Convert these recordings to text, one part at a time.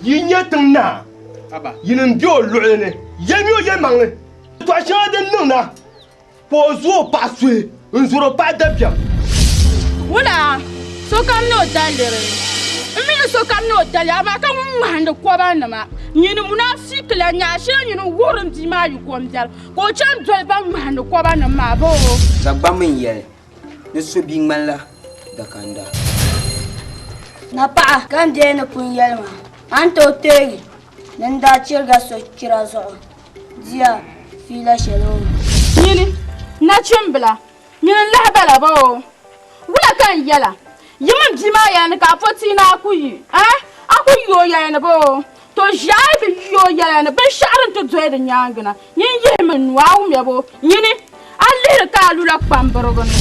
Yi nyɛ tiŋ naa, yinim be o luɣili ni, yɛlimi o yɛlimaŋli yɛtɔɣ shɛŋa din niŋ na. Ka o zo o paɣa suhi n-zɔr o paɣa dabiɛm. Wula, sokam ni o daliri. M mi ni sokam ni o daliri, amaa ka ŋun ŋmahindi kɔbanima nyini munaafiikila nya ashili nyini n-wuhiri m bia maa yikombiɛri ka o chani doli ban ŋmahindi kɔbanim maa boo? Dagbamba n-yɛli ni so bia ŋmanila dakanda. Napaɣa ka n deei ni pun yɛli ma, a ni tooi teegi ni n daa chiriga so chira zuɣu. Dia fiila shɛli o. Nyini, nachimbila, nyini n-lahi bala ba o. Wula ka n yɛla? Yi mini bia maa yɛla ni ka a po tia ni a ku yi, eh? A ku yi o yɛla ni ba o? To ʒi a yi bi yi o yɛla ni binshɛɣu din ti doli di nyaaŋa na, nyin yihimi n nuu a wumya ba o. Nyini, a lihiri ka a lula kpambirigu ni.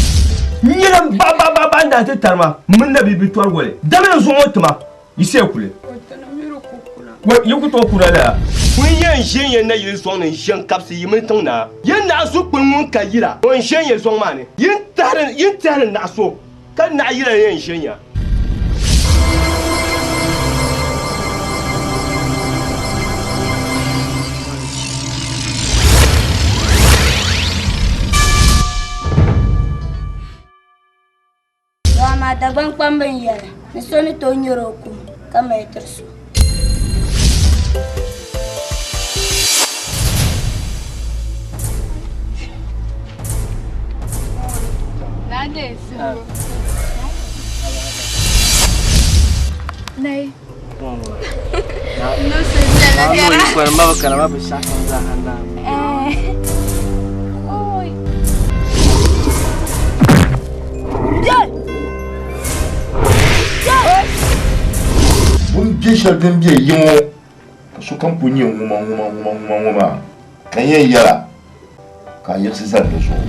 Nyini m-baɣibaɣibaɣi n-daa ti tari ma m mini Nabi bi tɔri wali, dama n zuɣu ŋɔ tima. Yi see kuli. Yi ku tooi kura lala. Ŋun yɛn ʒe n-yɛn nayili zɔŋ ni n-ʒe n-kabisi yi mini tiŋ naa. Yi naɣ zukpuni ŋun ka yila, o n-ʒe n-yɛ zɔŋ maa ni. Yi ni tɛhiri naɣ so ka naɣ yila yɛn ʒe n-ya. To amaa Dagbaŋ kpamba n-yɛli ni so ni tooi nyari o kum ka mali tiri so. Bun biɛ shɛli din be yi ŋɔ ka sokam kul nyɛ ŋuma ŋuma ŋuma ŋuma ŋɔ maa ka n yɛn yɛla ka a yiɣisi zani di zuɣu.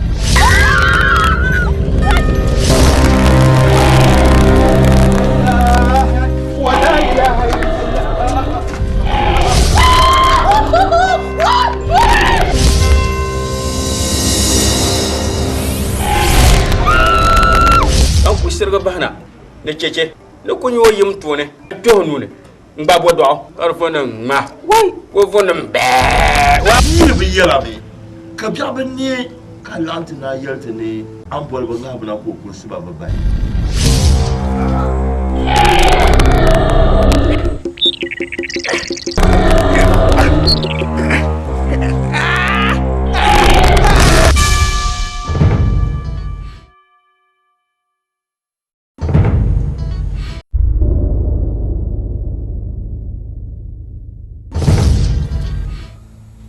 Ka ku sirigi bahina ni cheche ni ku nyɛ o yim tooni kpɛhi o nuu ni n-gbaai bɔdɔɣu ka di vo ni ŋ-ŋma ka o vo ni m-bɛɛ. Yi bi yɛla mi ka biɛɣu bi neei ka a laɣim ti naai yɛli ti ni a ni boli ba ŋahibu na ka o kulisi ba bɛ bahi.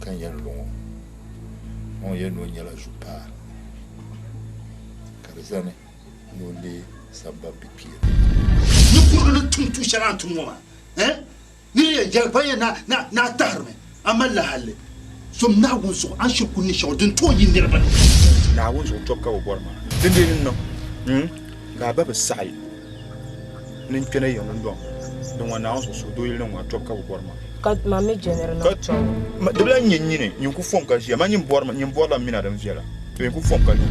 Ka n yɛli luŋ o ŋun yɛli ni o nyɛla zuɣupaa ka di zani ni o leei samban bikpeen. Ninkurigu ni tum tuun shɛli a ni tum ŋɔ maa, eh? Nir yɛn yɛli ba yɛn na a tahirimi, a malila halli. Zom Naawuni zuɣu, a ni shiri kuli ni shɛŋa din tooi yi niriba ni. Naawuni zuɣu tɔbu ka bɛ bɔri maa. Dindee ni niŋ ka a ba bi saɣi ni n kpɛna ya ŋun dɔŋ din ŋɔ Naawuni zuɣu suhudoo yili ni ŋɔ tɔbu ka bɛ bɔri maa. Ka ma mi jɛniri niŋ tɔbu. Di bi lahi nyɛ nyini, nyin ku fom ka ʒiya, man nyin bɔrila mina din viɛla, to nyin ku fom ka lu.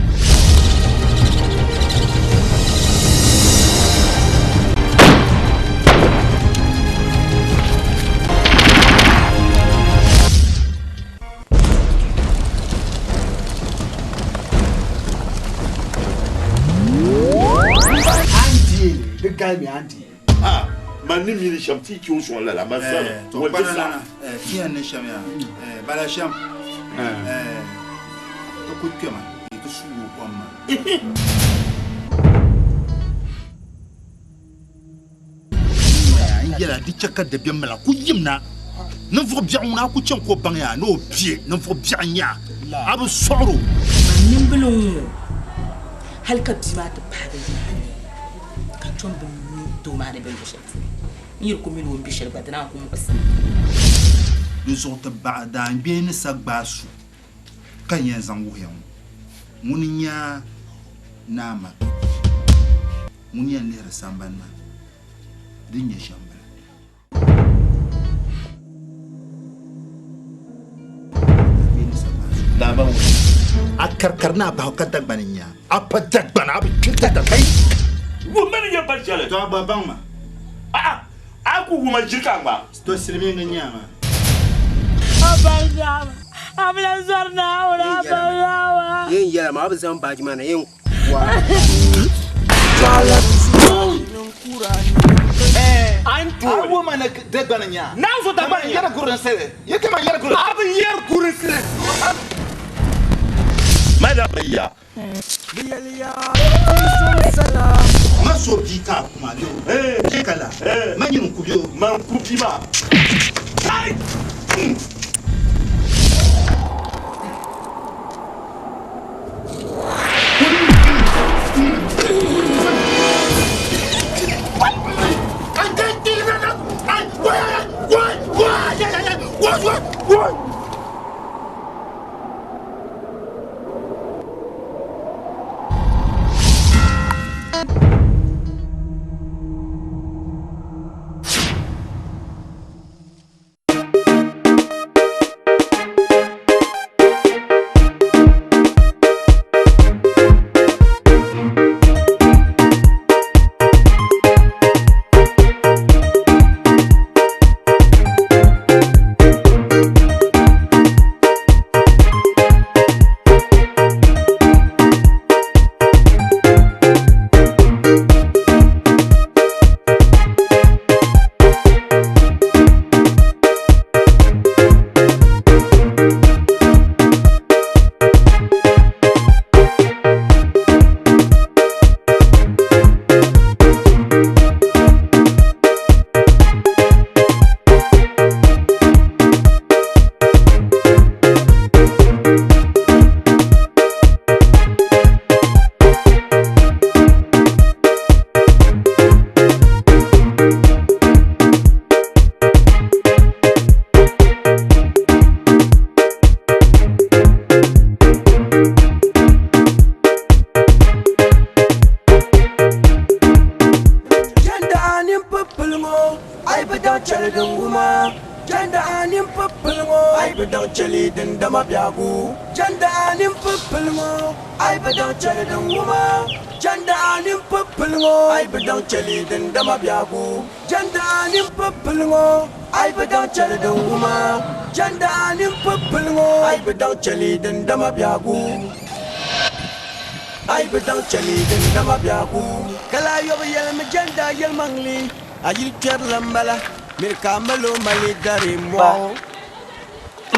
Di galimi Andy. Ha, man ni mini shɛm ti kpi o sɔŋ lala, man sani, ŋun ti saɣim. Ti yɛn ni shɛm yaa, bala shɛm, ti ku kpɛma yi ti suui o kom maa. N yɛla di chɛ ka dabiɛm mali a ku yim na. Ninvuɣ biɛɣu ŋuna a ku chaŋ ka o baŋ ya ni o bɛ ninvuɣ biɛɣu n-nyɛ a, a bi sɔɣir o. Man nimbila ŋ-ŋɔ hal ka bia maa ti paai bɛ yuma anii, ka n tom bi mi doo maa ni be luɣ shɛli polo. N yi di ku mi ni o ni be shɛli gba, di naan ku muɣisi ma. Di zuɣu ti baɣa daangbee ni sa gbaai su ka n yɛn zaŋ wuhi ya ŋɔ. Ŋuni n-nyɛ Naa Matu ŋun yɛn lihiri sambani maa din nyɛ shɛm bala. A karikari ni a bahi ka Dagbani n-nya a pa Dagbani a bi kpi Dagbani. Wummi ni nyɛ ba shɛli. To a gba baŋ ma. A'a, a A ku wum a ʒiri ka a ŋma. To silimiingi n-nyɛ a maa. Yɛn yɛla maa bi zaŋ baaji maa na yɛn Ma so bia ka a kuma bɛ o chɛ ka la ma nyini n-ku bɛ o. Man ku bia maa.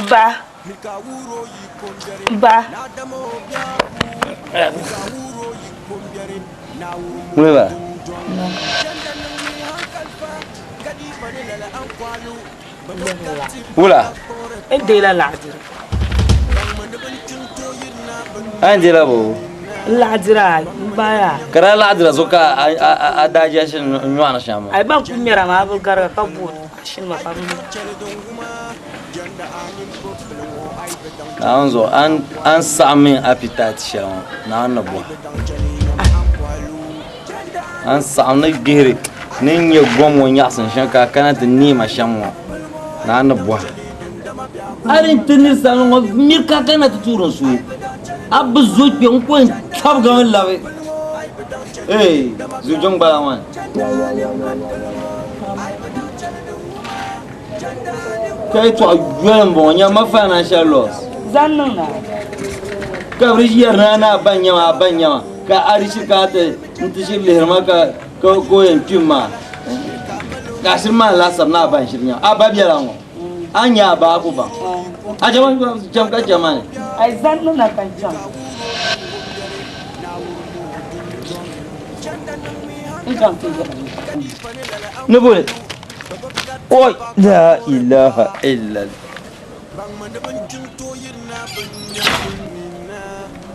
Ba. Ba. Ŋuni ba? Wula? N deela laɣadira. A yɛn deela bo? N laɣadira n baaya. Ka daa laɣadira zuɣu ka a daa je ashini n nyɔɣini shɛm maa? Ai ban ku ŋmɛra maa bi gariga ka booni ashini maa ka bi ŋmɛra. Naawuni zuɣu a ni saɣim min appetite shɛli ŋɔ Naawuni ni bɔhi. A ni saɣim ni gbihiri ni nyɛ gom ŋɔ nyaɣisim shɛm ka a kana ti neei ma shɛm ŋɔ Naawuni ni bɔhi. A di ti ninsal ŋɔ miri ka a kana ti tuuri n suhu. A bi zo kpe n ko n tɔbigimi labi. Ee, zujuŋ bala ŋɔ ni. Ka yɛtɔɣa yoli m-bɔŋɔ, nyamma financial loss. Zaŋ niŋ na. Ka bɛ yɛri ni a ni a ba n-nyɛ ma, a ba n-nyɛ ma, ka a di shiri ka a ti n-ti shiri lihiri ma ka ka o yɛn kpim maa. Ka a shiri maan laasabu ni a ba n-shiri nyɛ ma. A ba bela ŋɔ, a ni nya a ba a ku baŋ. A cham ka chɛ ma ni. Ai zaŋ niŋ na ka n chaŋ. N chaŋ ti yɛli. Ni boli. Oi, la ilaha illallah.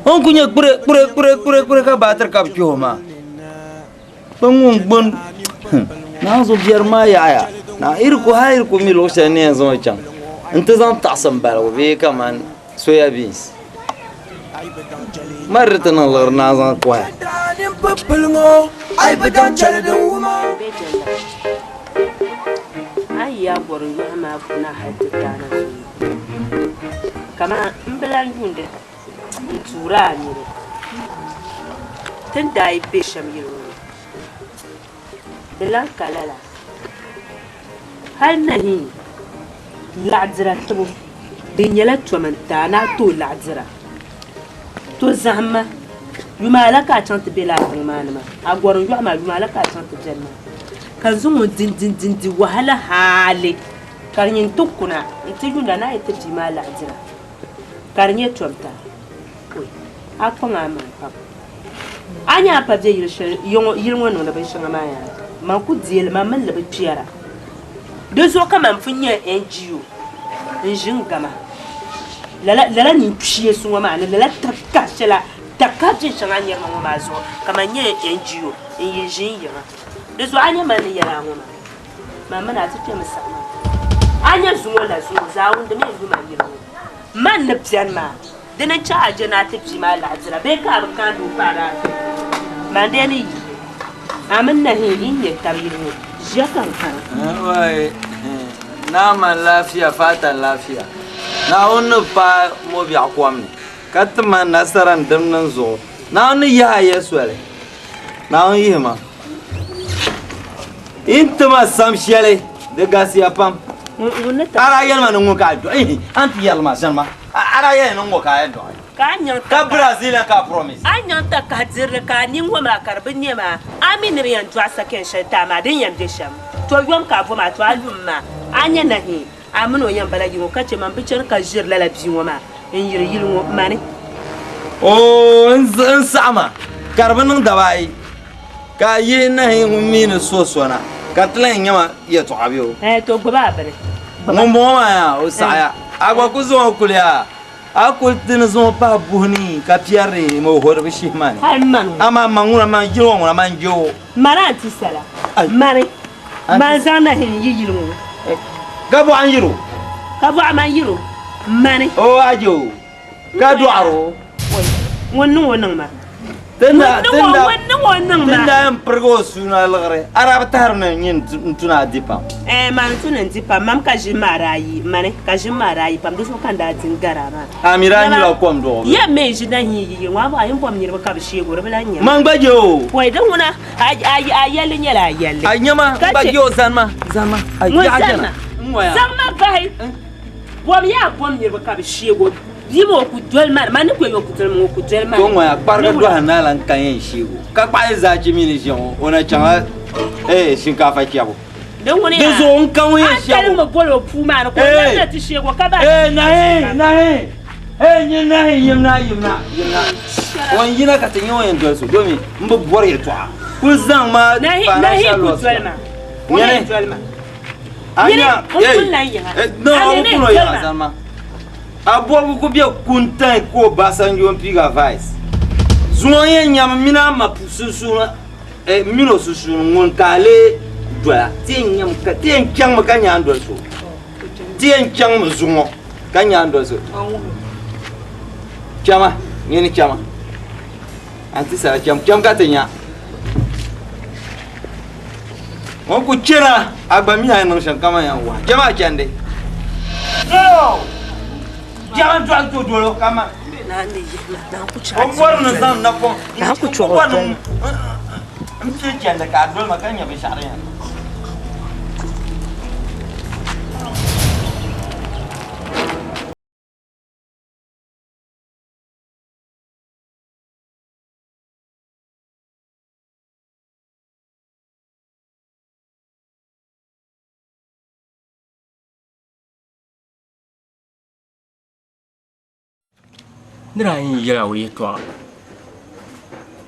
O ni ku nyɛ kpure kpure kpure kpure kpure ka baatiri ka bi kpɛh o maa. Bɛ ŋun gbun naanzu biɛri maa yaɣaya na iri ku hali iri ku mi luɣu shɛli ni yɛn zaŋ o chaŋ n-ti zaŋ taɣisi m baligu bee kaman soya beans. Mali di ti niŋ liɣiri naan zaŋ kɔhi. A yi yaa bɔri yɔhi maa kuna hal ti taana zuyu, kaman m bi lan yuundi n-tuuri a nini. Ti ni daa yi be shɛm yili ŋɔ ni, di lan ka lala. Hali nahiin laɣidira tibu din nyɛla tom n-ti a ni a tooi laɣidira. To zahimma, yuma ala ka a chaŋ ti be lala tiŋ maa ni maa? A gɔrim yɔɣu maa, yuma ala ka a chaŋ ti beni maa? Ka n zaŋ o din-din-din-di wahala hali ka di nyin ti kuna nti yuunda ni a yi ti bia maa laɣidira ka di nyɛ tom ti a. Oi, a kpaŋ a maŋ pam. A nya a pa be yili shɛli yili ŋɔ niŋdi binshɛŋa maa yaa? Man ku deei li, man mini li bi kpɛra. Di zuɣu ka man pun nyɛ NGO n-ʒi n-gama lala lala ninkpiɛsi ŋɔ maa ni lala takahi shɛla takahi binshɛŋa a ni nyari ma ŋɔ maa zuɣu ka man nyɛ NGO n-yi ʒi n-yiŋa. Di zuɣu a nya man ni yɛli a ŋɔ maa, man mini a ti kpɛmi saɣim a. A nya zuŋɔ la zuŋɔ zaawundi mi n-lu man yili ŋɔ. Man ni beni maa. Dini n-chɛ a je ni a ti bia maa laɣidira bee ka a bi kaandi o paɣa daa kpe? Man dee ni yi a mini Nahiin yi nya tab yili ŋɔ, ʒiya ka n kana. Wai, Naa man lafiya, faatan lafiya. Naawuni ni paai mɔbiɛɣu kom ni, ka ti ma nasara n dimnim zuɣu. Naawuni ni yihi a ya soli. Naawuni yihi ma. Yi ni ti ma sam shɛli, di galisiya pam. A daa yɛli ma ni ŋun ka a dɔɣi, a ni ti yɛri li maa, zani ma. A daa yɛli ni ŋ-ŋɔ ka a yɛn dɔɣi. Ka a nyaŋ Ka Brazilian ka a promise. A nyaŋ takahi dirili ka a niŋ ŋɔ maa ka di bi nɛ maa, a mi ni bɛ yɛn dɔɣi sakɛn shɛli ti a maa din yɛn be shɛm. To yom ka a bo maa, to a lum maa, a nya nahiin a mini o yɛn bala yiŋɔ ka chɛ man bi chani ka ʒiri lala bia ŋɔ maa n-yiri yili ŋɔ mani. Oo, n saɣi ma ka di bi niŋ daba ayi ka a yihi nahiin ŋun mi ni so so na ka ti lahi nya ma yɛtɔɣa bɛ o. Ɛɛ, to gbubi a bini. Ŋun bɔŋɔ maa yaa, o saɣiya. A gba ku zaŋ o kuli yaa, a kuli ti ni zaŋ o pahi buhi ni ka piɛri ni o horibu shihi ma ni. Hali mani ŋɔ. Amaa man ŋuna, man jili ŋɔ ŋuna, man je o. Mani a ni ti sala. Mani, man zaŋ nahin yi yili ŋɔ. Ka bɔɣa n-yiri o. Ka bɔɣa man yiri o. Mani. O a je o. Ka dɔɣiri o. Ŋun niŋ o niŋ ma. Ŋun niŋ o niŋ ma. Tin daa yɛn pirigi o suuna liɣiri, a daa bi tahiri ni nyin n-tu ni a di pam. Ɛɛn, mani n-tu ni n di pam. Mam ka ʒim maa daa yi, mani ka ʒim maa daa yi pam, di zuɣu ka n daa di n-gari a maa. A mi daa nyula kom duɣibu. Yɛm mi n-ʒi nahiin yi yili ŋɔ, a bɔhi a yi bom niriba ka bɛ sheeg o, di bi lahi nyɛ ma. Man gba je o. Pɔi, di ŋuna, a yɛlli nyɛla a yɛlli. A nya ma, n gba je o, zani ma, zani ma. Ŋun zani ma, zaŋ ma bahi. Bom ya bom niriba ka bɛ sheeg o bia maa o ku doli ma ni, man ni kpe o ku doli ma o ku doli ma ni. To ŋɔya kparigi dɔhi naa lan ka yɛn sheeg o ka kpaɣi zaachi mi ni ʒe ŋɔ o na chaŋla eh shinkaafa chɛbu. Di ŋuni Di yaa zuɣu n ka ŋun yɛn a ni kali sheeg o. mi boli o puu maa ni ka o Eh! labina ti sheeg o ka bahi Eh nahi nahi eh nyin nahi yimna yimna yimna o n yina ka ti nya o yɛn doli so domi m bi bɔri yɛltɔɣa kuli zaŋ ma Nahi nahi financial ku loss doli ma o Nyini. yɛn doli ma. Anya, a bɔbigu ku be kuntaŋ ka Obasanjo m-piigi a vice. Zuŋɔ yɛn nyami mini a ma sunsuuni, mini o sunsuuni ŋun ka a lee dola. Ti yɛn nyami ka, ti yɛn chaŋmi ka nya a ni doli so. Ti yɛn chaŋmi zuŋɔ ka nya a ni doli so. Chama, nyini chama. Anti Sara cham, cham ka ti nya. O ku chana a gba mi a ni niŋ shɛm kaman yan wahi. Chama a chandi. Dolo! Jɛma dɔɣi to dolo kaman. O bɔri ni zaŋ napɔŋ n-bɔri ni m pili chandi ka a doli ma ka nya binshɛɣu din yɛn niŋ. Ni daa yɛn yɛl a o yɛtɔɣa,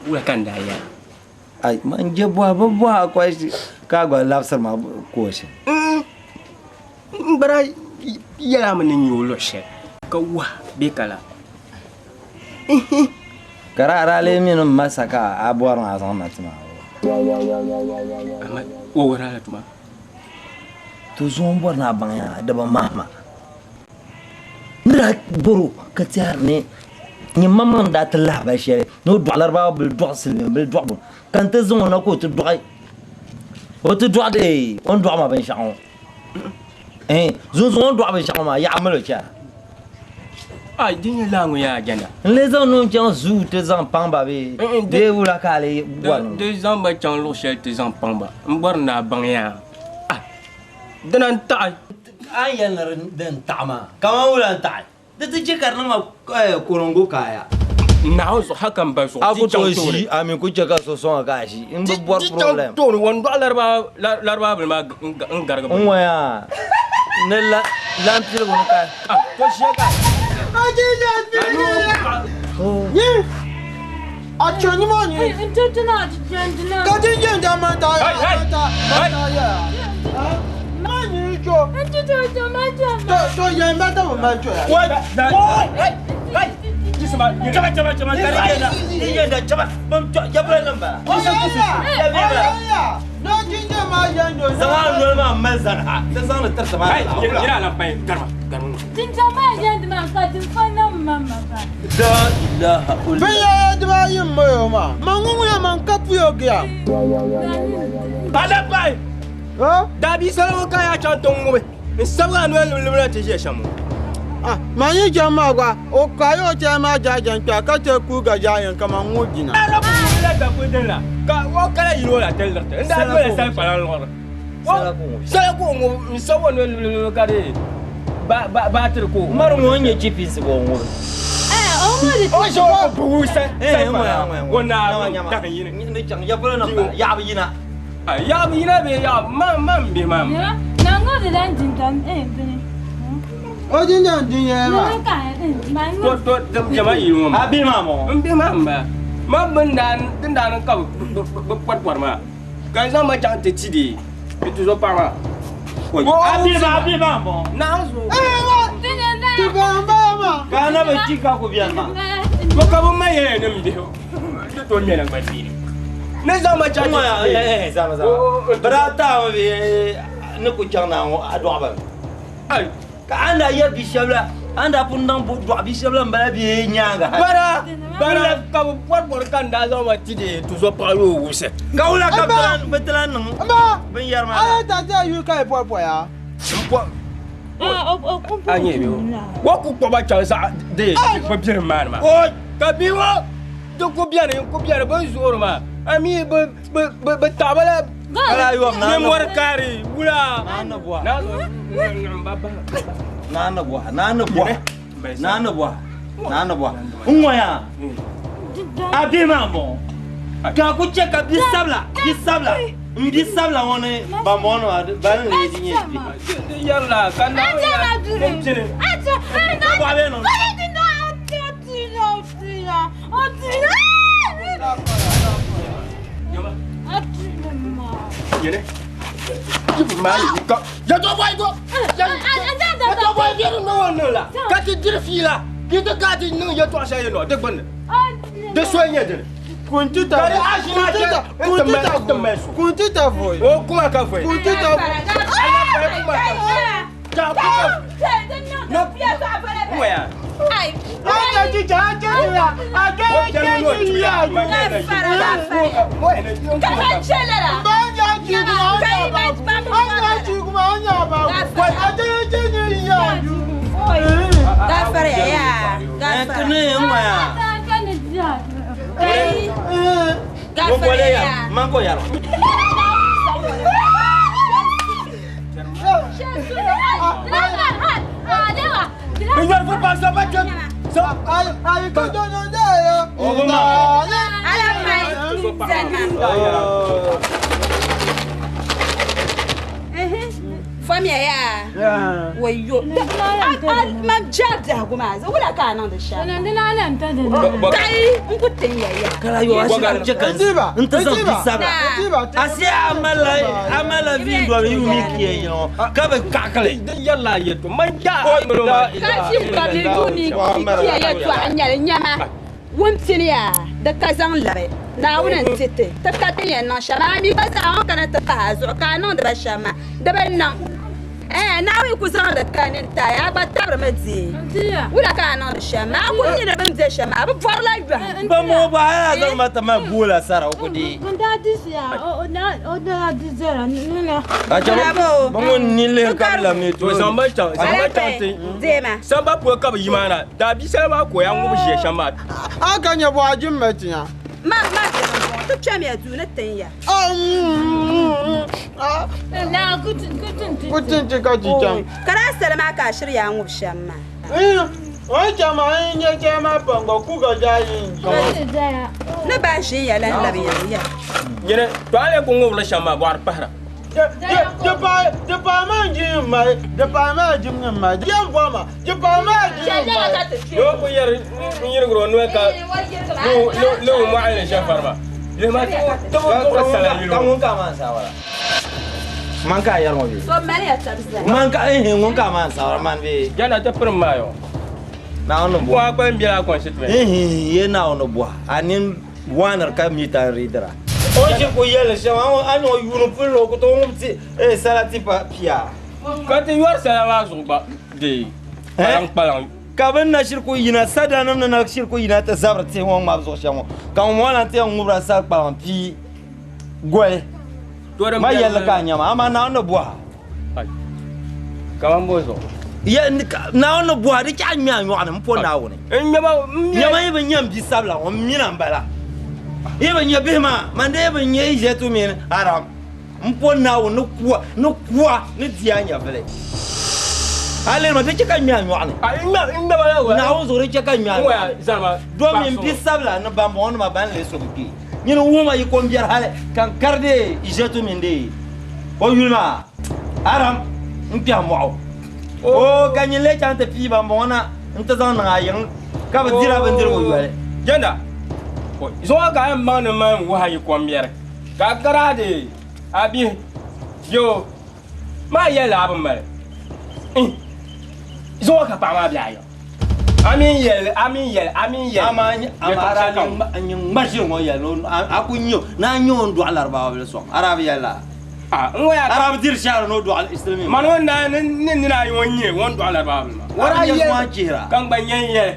wula ka n daa yɛl a? Ai, man je bɔhi bi bɔhi a question ka a gba labisiri ma question. N gba daa yɛl a mi ni n nya o luɣ shɛli ka wahi bee ka la. Ka di a daa lee mi ni m ma sa ka a bɔri ni a zaŋ ma ti ma. Ama o wuhiri a la tuma. To zuŋɔ m bɔri ni a baŋ yaa di bi mahi ma. N ni daa bɔr o ka tɛhiri ni nyini maŋmaŋ ni daa ti lahibali shɛli ni o dɔɣi Laribawa bili dɔɣi Silimiin bili dɔɣi buni ka n ti zaŋ o na ka o ti dɔɣi o ti dɔɣi dee o ni dɔɣi ma binshɛɣu ŋɔ. Ɛɛn, zunzuŋ o ni dɔɣi binshɛɣu ŋɔ maa yaɣa mali o chana. Ai, di nyɛ laa ŋɔ yaa jɛnda. N lee zaŋ nuu chaŋ zuu ti zaŋ paŋ ba bee bee wula ka a lee bɔri ni? Di zaŋ ba chaŋ luɣ shɛli ti zaŋ paŋ ba. M bɔri ni a baŋ yaa. Ah! Dina n-taɣi. A ni yɛli ni din taɣi maa, kaman wula n-taɣi? Di ti chɛ ka di niŋ ma kɔrɔŋgo kaaya. Naawuni zuɣu hal ka m ba zuɣu A di ku chaŋ tooi tooni. ʒi, a mi ku chɛ ka so sɔŋ a ka a ʒi. M bi bɔri Di chaŋ problem. tooni, wɔndɔɣu Laribaa bili maa n-garigi N ŋɔya ni lan piligu ni ka. Ah, to ʒiya ka. Binyɛra dibaayi m-mali o maa. Man ŋun ŋuya man ka puyo giya. Ala pahi daa bia sali ŋɔ ka yaa chaŋ ti ŋubi n sabigi a noli limlim la ti ʒiya shɛm ŋɔ. Ah, man yi chani maa gba, o kaai o chaya maa jaajɛn kpɛhi ka chɛ kuuga jaayɛn kaman ŋubi jina. Ala puuni la dakuli dini la ka o kala yili o la ti liriti n daa dola sali kpalaŋ liɣiri. Sala ka o ŋubi n sabi o noli limlim ka di baatiri ka o. Mari ŋɔ n-nyɛ chipinsi ka o ŋubi. O ʒe o buhi sali kpalaŋ o naai dahin yini. Yaɣibu yina. Yaɣibu yina bee yaɣibu man bihi maa m-bala. O jinjam din yɛli maa. To to dim jɛma yili ŋɔ maa. A bihi maa m-bɔŋɔ. M bihi maa m-bala. Man bini daa din daa niŋ ka bɛ kpɔri kpɔri maa ka n zaŋ ma chaŋ ti ti di n tuzo paɣa maa. A bihi maa a bihi maa m-bɔŋɔ. Naawuni zuɣu. Ti bala m-bala maa. Ka a na bi chi ka ku beni maa. To ka bɛ ma yɛli ni m bihi ti tooi ŋmɛ na gba deei. Ni zaŋ ma chaŋ ti ti Zama zama. Bɛ daa taami bɛ ni ku chaŋ naa ŋɔ a dɔɣi ba mi. Ka a ni daa yɛri bi shɛba la, a ni daa pun niŋ dɔɣi bi shɛba la m-bala bee nyaaŋa ha? Bara, bara ka bɛ bɔri bɔri ka n daa zaŋ ma ti deei tuzɔpaɣa yi o wubisi. Ka wula ka bɛ ti lan niŋ binyɛra maa? A yi ta ti a yuli ka yi pɔri pɔya? M pɔ. A nyɛ bɛ o ku kpuɣi ba chaŋ zaɣ deei bɛ biɛrim maa ni maa. Ka bia ŋɔ di ku beni n-ku beni bɛ ni zuɣuri maa, a mi bɛ taɣi ba la nimɔri kaari wula. Naa ni bɔha, naa ni bɔha, naa ni bɔha, naa ni bɔha. N ŋɔya a bihi maa m-bɔŋɔ ka a ku chɛ ka bi sabila, bi sabila, m bi sabila ŋɔ ni bambɔŋɔnima ban lee di nyɛ bihi. Di yɛrila ka Naawuni yaa ŋun pini. Bɔha bee niŋ. Ka ti diri fiila ka ti ka ti niŋ yɛltɔɣa shɛli yɛn di gbunni di soli nyɛ dini Kuntita voi. O kuma ka voi. Kuntita voi. Fɔmiya yaa wayo man jɛri biɛhigu maa wula ka a niŋdi shɛm kai n ku tin ya ya Kala yo a shira che ka n ti zaŋ bi sabila asiya a malila vii dɔbi yi mi kiya yino ka bi kaɣakili yɛrila yɛtɔ man ja ka fi kabili yuuni kiya yɛtɔɣa nyɛli nyɛma wun pini yaa di ka zaŋ labi Naawuni n ti ti ti ka ti yɛn niŋ shɛm a mi gba zaa ŋɔ kana ti pahi a zuɣu ka a niŋdi ba shɛm maa di bi niŋ Naawuni ku zaŋdi ka nini taai a gba tabirimi deei wula ka a niŋdi shɛm maa a ku mi ni bini be shɛm maa bɛ bɔrila yɔhim Ba mo ba a zaŋ ma ti ma boola sara o ku deei A chɛ ba ŋun ni lihi ka bi lamni to zaŋ ba chaŋ zaŋ ba chaŋ ti samba polo ka bi yi maa na daa bia sali maa ka o yaa ŋubi ʒiya shɛm maa A ka nyɛ bɔɣa jim ma tiŋa. Ma ma bɛ ni bɔŋɔ ti kpɛmiya duu ni tin ya. Ku tinti ka ti chaŋ. Ka daa sali maa ka a shiri yaa ŋubi shɛm maa. O yi chaŋ maa, n yi nya chaya maa pam gba, kuga zaa yi n ʒi. Ni bahi ʒin ya lan labi ya ya. Nyini, to a lee ku ŋubiri shɛm maa, bɔɣiri pahira. Di paai maa n-ji n mali, di paai maa jim ni m mali. Yɛm bɔri ma, di paai maa ji n mali. Yoo ku yɛri n-yirigiri o noli ka lihi mɔɣili ni ʒe fari maa. Lihi maa ti bi duɣiri sala yili o. Ka ŋun ka a maa saawara? Man ka a yɛri ŋɔ bee? So mali ya tabi zali. Man ka ehe ŋun ka a maa saawara man bee? Jana ti pirim maa yo. Naawuni ni bɔha. Bɔha kpalim bela a constituency. Ehe ye Naawuni ni bɔha. A nini waaniri ka mita n-riidira. O ni ʒiri ku yɛli shɛm, a ni o yuuni puli ni o ku tooi ŋubi ti sala tipa pia. Ka ti yɔri sala maa zuɣu gba dee kpalaŋ kpalaŋ. Ka bɛ ni na shiri ku yina, sadanim ni na shiri ku yina ti zabiri tihi ŋɔ ŋmabu zuɣu shɛm ŋɔ, ka ŋumbɔŋɔ lan ti yɛn ŋubira sal kpalaŋ pia goli. Ma yɛlli ka a nya maa, amaa Naawuni ni bɔha. Kaman bɔ zuɣu? Naawuni ni bɔha, di chɛ a ŋme a nyɔɣu ni m-po Naawuni. Nyama yi bi nya m bi sabila ŋɔ, m mina m-bala. Yi bi nya bihi maa, man dee bi nya Iʒɛtu mini Aram. M-po Naawuni ni kuwa, ni kuwa ni di a nyɛvili. A lihiri ma, di chɛ ka ŋme a nyɔɣu ni. Naawuni zuɣu di chɛ ka ŋme a nyɔɣu ni. Domi m bi sabila ni bambɔŋɔnima ban lee so bi kpi. Nyini wuhi ma yi kombiɛri hali ka n kari dee Iʒɛtu mini dee o yuli maa Aram n-kpɛhi mɔɣu. Oo ka nyini lee chaŋ ti pii bambɔŋɔ na nti zaŋ niŋ a yiŋ ka bɛ diri a bindirigu yoli. Jɛnda, zuŋɔ ka a yɛn baŋ ni man wuhi a yi kombiɛri ka a kari a dee a bihi yoo maa yɛlila a bi mali. Zuŋɔ ka paɣa maa be a yiŋ. A mi yɛli, a mi yɛli, a mi yɛli. Amaa amaa a daa nyin ŋma ʒiri ŋɔ yɛli ni a ku nya o ni a nya o ni dɔɣi Laribaawa bili sɔŋ. A daa bi yɛli laa? A daa bi diri shɛhira ni o dɔɣi silimiingi? Mani ŋun daa ni nina ayi ŋɔ n-nyɛ ŋun dɔɣi Laribaawa bili maa. O daa yɛli maa chihira. Ka n gba nya n-yɛli,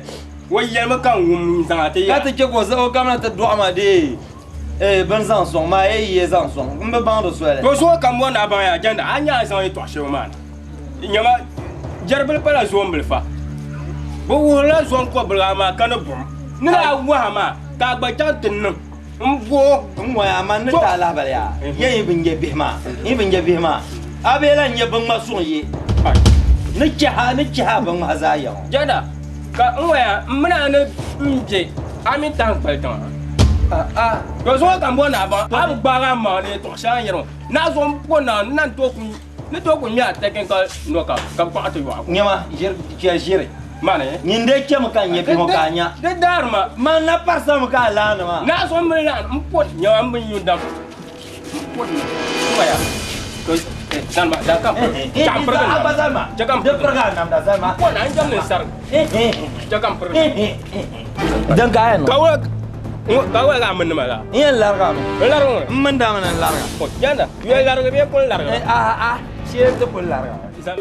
o yɛlimi ka n wum n-zaŋ a ti yɛra. Ka ti chɛ ka o kamina ti dɔɣi ma dee bini zaŋ sɔŋ maa, yi yi zaŋ sɔŋ, m bi baŋdi soli. To zuŋɔ ka m bɔri ni a baŋ yaa, jɛnda a nya a zaŋ yɛtɔɣ shɛli maa na. Nyama, jɛribili pala zoombil fa. Bɛ wuhirila zom kɔbiliga amaa ka ni buɣim. Ni daa wahi maa ka a gba chaŋ ti niŋ m-bo. N ŋɔya, amaa n ni ti a lahibali yaa, ya yi bi nya bihi maa, yi bi nya bihi maa, a bee lan nya biŋŋma suŋ yi ni chɛhi a ni chɛhi a biŋŋmahi zaa ya ŋɔ. Jɛda, ka n ŋɔya, m mini a ni m-be a mini tahiŋkpali tiŋa. To zuŋɔ ka m bɔri ni a baŋ, a bi gbaag a maŋa ni yɛtɔɣ shɛŋa n yɛri ŋɔ, naa zuɣu m-po Naawuni ni na ni tooi ku Ni tooi ku nya a technical knockout ka bɛ kɔɣi ti yɔɣi. Nyama, ʒiri, chɛ ʒiri. Mani. Nyin dee chɛmi ka n nya bihi ŋɔ ka a nya. Di daari ma. Man na parisami ka a laani maa. Naa zuɣu m mini laani m po nyama m bi nyu dam. M po ŋmaya. To zalima daa kam pirigi. Chɛ ka m pirigi n namda. Chɛ ka m pirigi. Di pirigi a namda zalima. M po na n jɛm ni n sarigi. Chɛ ka m pirigi. Din ka a yɛn niŋ. Ka wula ka wula ka a mindi ma laa? N yɛn larigi a mi. N larigi ŋuni? M mindi a mi ni n larigi a. Yanda, yoli larigi bee kuli larigi? A a shee ti kuli larigi a.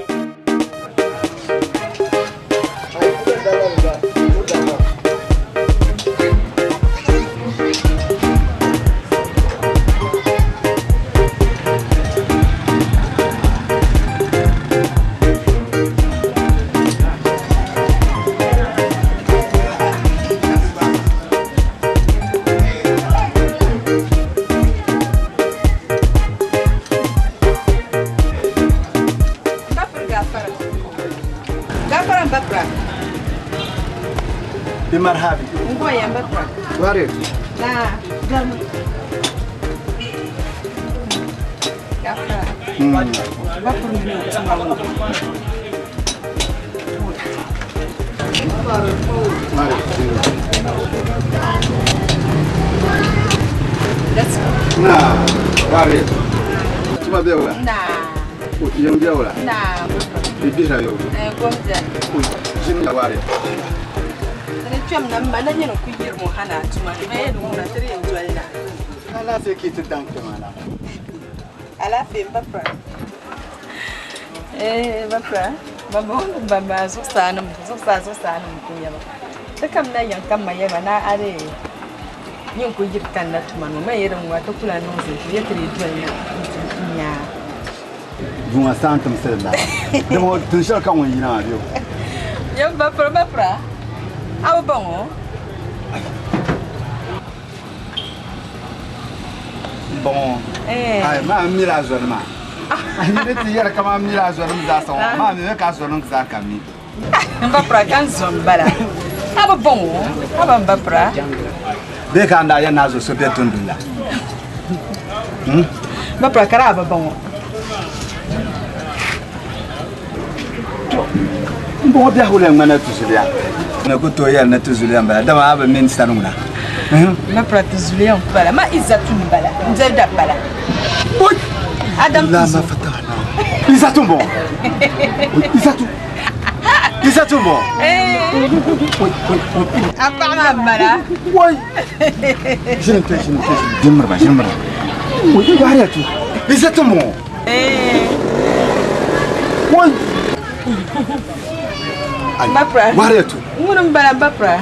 Bi marhabi. Ngoya mbapra. Wari. Na, garma. Gafara. Bapra ni Na, wari. Tuma be wala? Na. O yem be wala? Na. Bi bihira yo. Eh, gomza. O jim ya wari. Ni chom na mma na nyina ku yir mo hana tuma. Ma ye dum na tiri en jolna. Ala se ki ti danke mana. Alaafee n ba pira. Eh, ba pira. Ba ba ba zuɣusaa nim zuɣusaa zuɣusaa nim ku nyɛba. Ti kam na yiŋ ka ma yɛba na a dee nyin ku yiri kanna tuma ni ma yɛ din ŋɔ ti kula niŋ zinti yɛ ti dee doli na nti nya. Duŋa saan timsili la. Dama tin shɛli ka ŋun yina maa bɛ o. Yɛm ba pira ba pira a bi baŋ o. M baŋ o. Ai maa m mila a zɔri maa. Ni ti yɛri kaman m mila a zɔnim zaa sa ŋɔ, amaa a mi mi ka a zɔnim zaa ka mi. M ba Pira, ka n zo m-bala. A bi bɔŋ o, haba m ba Pira. Bee ka n daa yɛn ni a zo so be tunduli la? M ba Pira, ka daa bi bɔŋ o. To, m bɔŋɔ biɛhigu lee ŋmanila ti zuliya. Ni ku tooi yɛli ni ti zuliya m-bala, dama a bi mi n sani ŋuna. M ba Pira, ti zuliya m-bala, ma Izzatu m-bala, n doli dabala. Adam Lama fatahna. Izzatu m-bɔŋɔ. Izzatu. Izzatu m-bɔŋɔ. A paɣa maa m-bala. Wai. Ʒini n-kpe, ʒini n-kpe, ʒini miri ba, ʒini miri ba. Wai, yariya tu. Izzatu m-bɔŋɔ. Wai. Wariya tu. Ŋuni m-bala m ba Pira.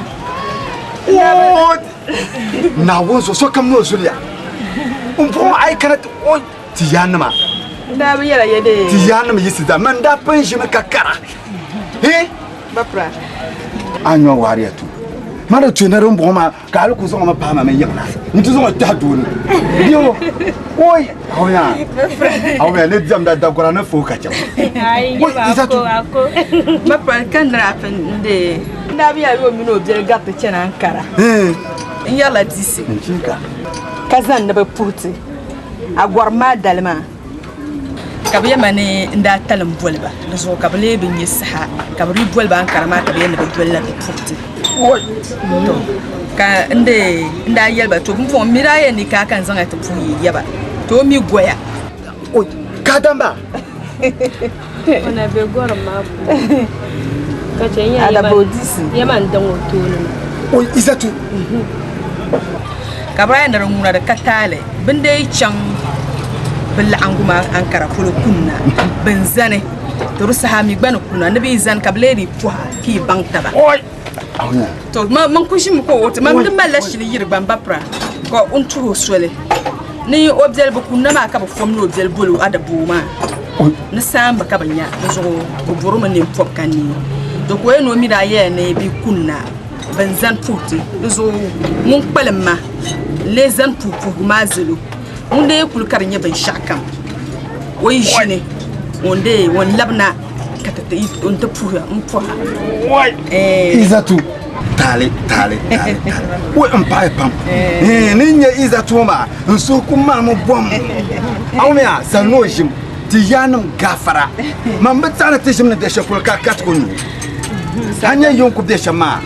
Naawuni zuɣu sokam ni o zuliya. M bɔŋɔ a yi kana ti o ti yaannima. N daa bi yɛla yɛde. Ti yaannima yi si zaa man daa pun ʒimi ka kara. He? Ba Pira. A nyɔ wariya tu. Ma di tuhi ni din bɔŋɔ maa ka hali ku zaŋ ma pahi ma mi yiŋ na nti zaŋ o kpɛhi doo ni. Yo! Oi! Awuya! Awuya ni diɛmda dagora ni fo ka chɛ. Ayi, Oi, Izatu. Ba Pira ka n daa pun n deei. N daa bi yɛla yo mini o biɛli gariti chani Ankara. N yɛrila DC. Ka zaŋ ni bɛ puhi ti a gɔrim maa dali maa. Ka bɛ yɛli ma ni n daa talim boli ba, di zuɣu ka bɛ lee bi nya saha ka bɛ dii boli ba Ankara maa ka bɛ yɛli ni bɛ dolila ti puhi ti. To, ka n dee n daa yɛli ba, to pumpɔŋɔ m mi daa yɛli ni ka ka n zaŋ ya ti puhi yi yaba, to o mi goya. Ka damba! O na be gɔrim maa puuni ka chɛ n yɛma n daŋ o tooni maa. Oi, Izatu! Ka bɛ daa yɛn ni di ŋuna di ka taali bɛ ni dee chaŋ bɛ laɣingu maa Ankara polo kunna bɛ ni zani to di saha mi gba ni kuna ni bɛ yi zani ka bɛ lee di pɔha ka yi baŋ taba. To man ku ʒimi ka o ti man di malila shili yiri gba m-ba pira ka o ni tuhi o soli ni o biɛli bɛ kunna maa ka bɛ fom ni o biɛli boli o adaboo maa ni saamba ka bɛ nya di zuɣu o bɔrimi ni n-pɔbi ka neei to ka o yɛli ni o mi daa yɛla ni bɛ kunna bɛn zani puhi ti di zuɣu ŋun kpalim ma n-lee zani puhi puhigu maa zali o ŋun dee kuli ka di nyɛ binshɛɣu kam o yi ʒini o ni dee o ni labina ka ti ti n ti puhi n puha. Izatu taali taali taali taali wai n paɣi pam ni n nyɛ Izatu maa n suhu ku maami bom awumiya sani ni o ʒim ti yaannim gaafara man bi taɣi ni ti ʒim ni bɛ shɛli polo ka ka ti ku nyu a nyɛ yin ku bɛ shɛm maa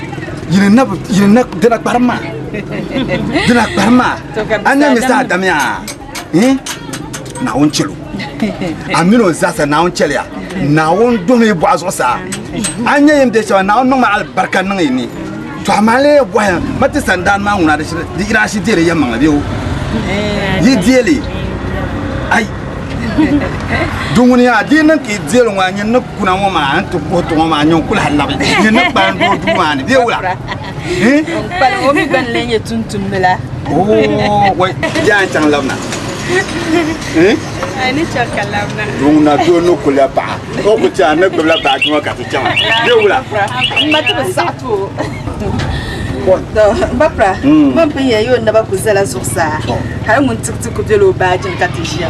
yini na yini na dina kparim maa dina kparim maa a nyɛ mi saa damiya Naawuni chɛl o a mini o zaasa Naawuni chɛliya Naawuni duhimi yi bɔɣa zuɣusaa a ni nyɛ yin bɛ shɛba Naawuni niŋmi alibarika niŋ yi ni to amaa lee bɔhim ma ti sandaani maa ŋuna di irashi deeli yɛlimaŋli bee o yi deeli ai di ŋuni yaa di niŋ ka yi deeli ŋɔ a nyin ni kuna ŋɔ maa a ni ti kuhi ti ŋɔ maa nyin kuli hali labi nyin ni kpalim doo duu maa ni bee wula Kpalim o mi gba ni lee nyɛ tumtumdila. Oo, wai, yaa n chaŋ labina. A ni chaŋ ka labina. Ŋuna doo ni kuli paɣa, o ku chaŋ ni gbubila baaji ŋɔ ka ti chaŋ. Bee wula? M ma ti bi saɣi ti o. To, m ba Pra, man pun yɛn yi o naba ku zala zuɣusaa, hali ŋun tigi ti ku bela o baaji ni ka ti ʒiya.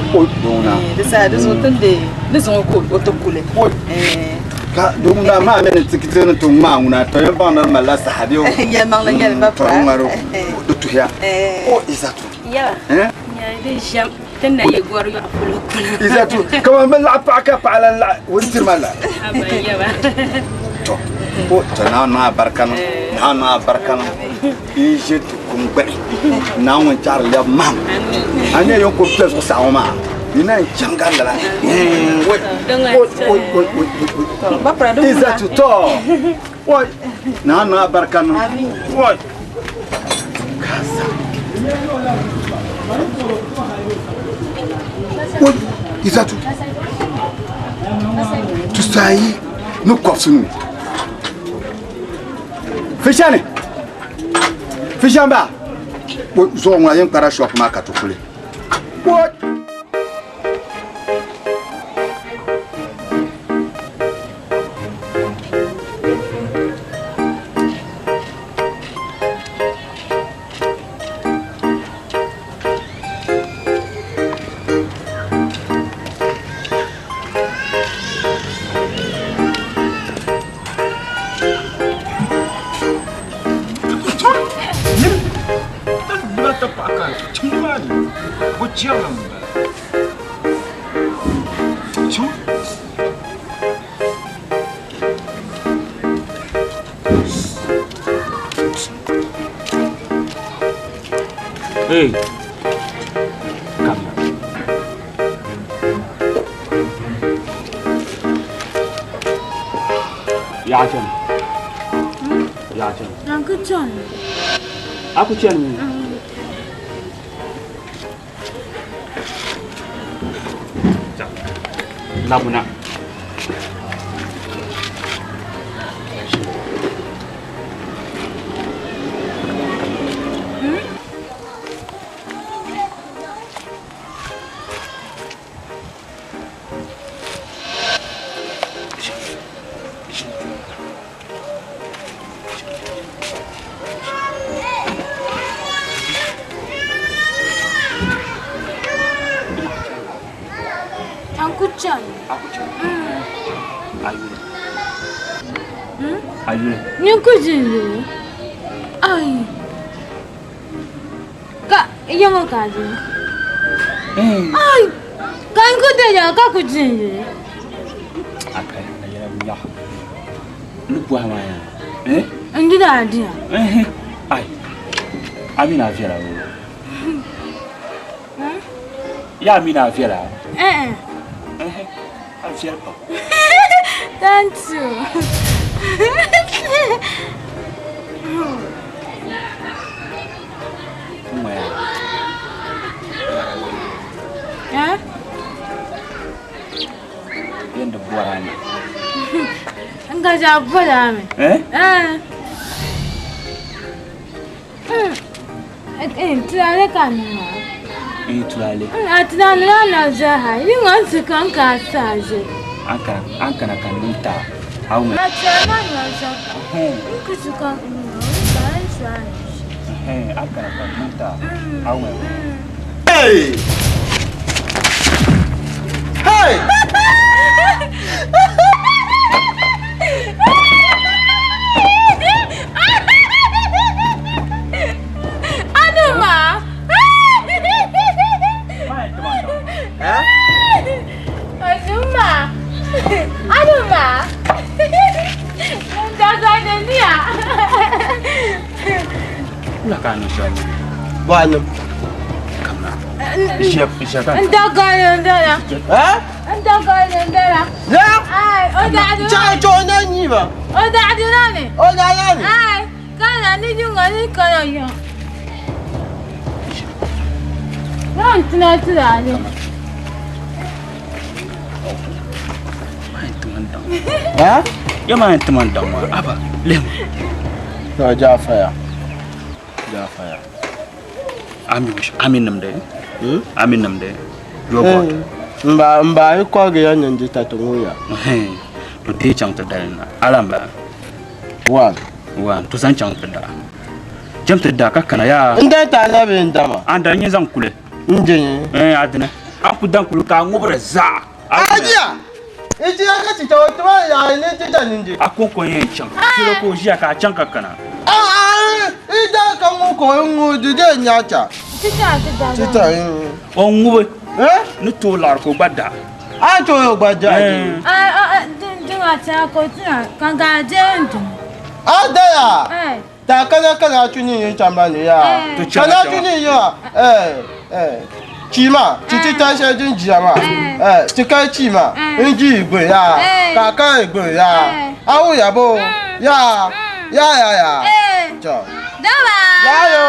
Di saha di zuɣu ti ni dee ni zaŋ o ka o ti kuli. Ka di ŋuna maa mi ni ti ti ni ti ŋmaa ŋuna to yɛn baŋ ni di malila saha bee o Yɛlimaŋli nyɛli ba to di ŋmari di tuhiya o Izatu Yɛla nyɛli di ʒɛm ti na yi gɔri yɔɣu polo kuna. Izatu kaman bɛ laɣi paɣa ka paɣa lan laɣi o ni tiri ma la Aba yɛba. To o to Naawuni niŋ alibarika niŋ Naawuni niŋ alibarika niŋ n ʒe ti kum gbuni Naawuni ŋun chaɣiri lɛbi mahim a nya yɛn kuli kpe zuɣusaa ŋɔ maa yi naan chaŋ gari lala Izatu to oi Naawuni niŋ alibarika niŋ oi kasa oi Izatu tusaayi ni kɔbisinu Fishani Fishan ba zuɣu ŋuna yɛn kpara shop maa ka ti kuli What? Hey. Kamina. Yaɣa chani. Yaɣa chani. An ku chani. A ku chani mi? Labina. An ku chani. A ku chani. Ayuli. Ayuli. Ni ku jin Ai. Ka yaŋɔ ka a dini. Ai. Ka n ku denya ka ku jin Akai, a yɛla nyaɣa. Ni bɔhi maa yaa. Eh? N di daa diya. Eh. Ai. A mi na viɛla o. Yaa mi na viɛla. Eh. Eh. A viɛli pam. Thank you. Ŋmaya. Eh? Yɛn di bɔra mi. N ka ja bɔra mi. Eh? Eh. Eh, tulale ka ni maa. Eh, tulale. A tulale la na zaha. Yi ŋɔ ti kan ka sa je. An kana an kana ka ni ta. Aw A tulale la na zaha. N ku ti kan ka n sa. Eh, an kana ka ni ta. Aw Hey! Hey! Aduma! Aduma! Aduma! Daga da niya! Kula ka ni shɛm. Bɔnim. Kamina. Ʒiya ka. Daga da dara. Eh? Daga da dara. Ya? Ai, o da da. Cha cho na nyi ba. O da da ne. O da da ne. Ai, kana ni junga ni kana yo. Ran tuna tulale. Eh? Ya ma yɛn timan daŋ maa. Aba, lem. No, Jafaya. Jafaya. Ami ami nimdi. Ami nimdi. Yogurt. Mba mba yi kɔgi ya nyin di tati ŋun ya. To dee chaŋ ti dali na. Alamba. One. One. To zaŋ chaŋ ti da. Jam ti da ka kana yaa. N da ta na bee n dama. An da nyɛ zaŋ kuli. N je nye. Eh, adina. A ku dan kuli ka a ŋubiri zaa. Ajiya! Ijiya ka ti ta o tuma ya ni ti ta nin di. A ko ko yɛn chaŋ. Kilo ka o ʒiya ka a chaŋ ka kana. Ah ah, i da ka ŋun ko n ŋu di de nya cha. Tita ti da. Tita n. O ŋubi. Eh? Ni tooi laɣiri ka o gba da. A to o gba da. Ai, ai, din dinga ta ko tina kan ga je ndin. A da ya. Ai. Ta kana kana tuni yin chamba ni ya. To chana Kana tuni ya. Eh eh. Chi ma, ti ti ta she jin ji ma. Eh, ti kai chi ma. In ji igbe ya. Ka ka igbe ya. Awu ya bo. Ya. Ya ya ya. Eh. To. Bye bye. Ya yo.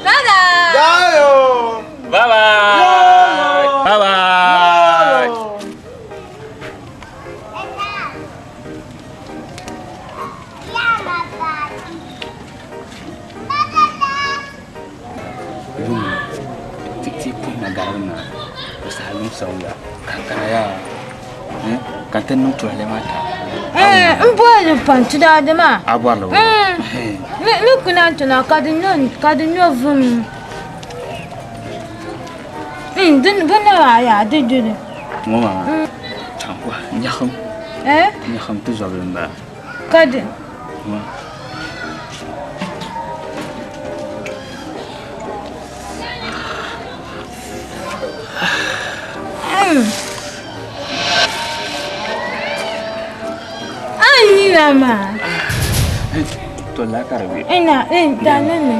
Bye bye. Ya yo. Bye bye. Bye bye. Yum. Ti ti puhi na garibu na. O saha yum sawula. Ka kana yaa. Eh? Ka ti niŋ tulale maa ta. Eh, n bɔri pan tulale maa. A bɔrili o. Mi mi kuna tuna ka di nyo ka di nyo vum. Din bi na maa yaa di duli. Ŋɔ maa. Chaŋ wa nyaɣim. Eh? Nyaɣim ti zɔbili m-bala. Ka di. Ŋɔ. Ai ni na maa. To la ka di be. Ina in ta ni ni.